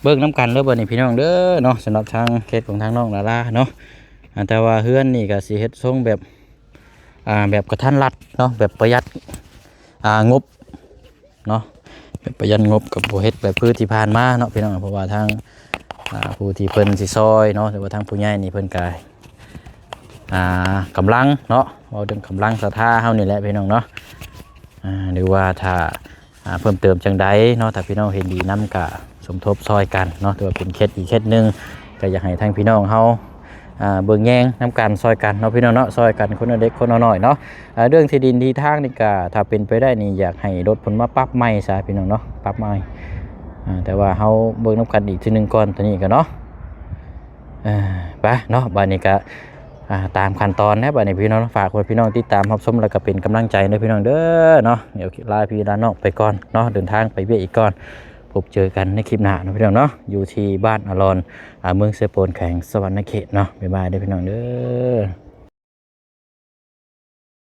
ເບິ່ງນຳກັນເດີບັດນີ້ພີ່ນ້ອງເດີເນາະ ສຳລັບທາງເຂດຂອງທາງນ້ອງດາລາເນາະ. ອ່າ ແຕ່ວ່າເຮືອນນີ້ກໍຊິເຮັດຊົງແບບ ອ່າ ແບບກະທັນລັດເນາະ ແບບປະຢັດ ອ່າ ງົບ ເນາະ ແບບປະຢັດງົບ ກໍບໍ່ເຮັດແບບຄືທີ່ຜ່ານມາເນາະພີ່ນ້ອງ. ເພາະວ່າທາງ ອ່າ ຜູ້ທີ່ເພິ່ນຊິຊ່ອຍເນາະ ຫຼືວ່າທາງຜູ້ໃຫຍ່ນີ້ເພິ່ນກະ ອ່າ ກຳລັງເນາະ ເວົ້າເລື່ອງກຳລັງສັດທາເຮົານີ້ແຫຼະພີ່ນ້ອງເນາະ. ອ່າ ຫຼືວ່າຖ້າ ອ່າ ເພີ່ມເຕີມຈັ່ງໃດເນາະ ຖ້າພີ່ນ້ອງເຫັນດີນຳກະສົມທົບຊ່ອຍກັນເນາະ ຖືວ່າເປັນເຂດອີກເຂດໜຶ່ງ ກໍຢາກໃຫ້ທາງພີ່ນ້ອງເຮົາ ອ່າ ເບິ່ງແຍງນຳກັນ ຊ່ອຍກັນເນາະພີ່ນ້ອງເນາະ ຊ່ອຍກັນຄົນລະເລັກຄົນລະນ້ອຍເນາະ. ອ່າ ເລື່ອງທີ່ດິນທີ່ທາງນີ້ກະ ຖ້າເປັນໄປໄດ້ນີ້ ຢາກໃຫ້ລົດເພິ່ນມາປັບໃໝ່ຊະພີ່ນ້ອງເນາະ ປັບໃໝ່. ອ່າ ແຕ່ວ່າເຮົາເບິ່ງນຳກັນອີກເທື່ອໜຶ່ງກ່ອນ ໂຕນີ້ກໍເນາະ. ເອີ ໄປເນາະ ບາດນີ້ກະ ອ່າ ຕາມຂັ້ນຕອນແລ້ວ ບາດນີ້ພີ່ນ້ອງ ຝາກໃຫ້ພີ່ນ້ອງຕິດຕາມຮັບຊົມ ແລ້ວກໍເປັນກຳລັງໃຈເດີພີ່ນ້ອງເດີເນາະ. ດຽວລາພີ່ລານ້ອງໄປກ່ອນເນາະ ເດີນທາງໄປວຽກອີກກ່ອນ ພົບເຈີກັນໃນຄລິບໜ້າເນາະພີ່ນ້ອງເນາະ ຢູ່ທີ່ບ້ານອາລອນ ອ່າ ເມືອງເຊໂປນ ແຂວງສະຫວັນນະເຂດເນາະ. ບາຍບາຍເດີພີ່ນ້ອງເດີ.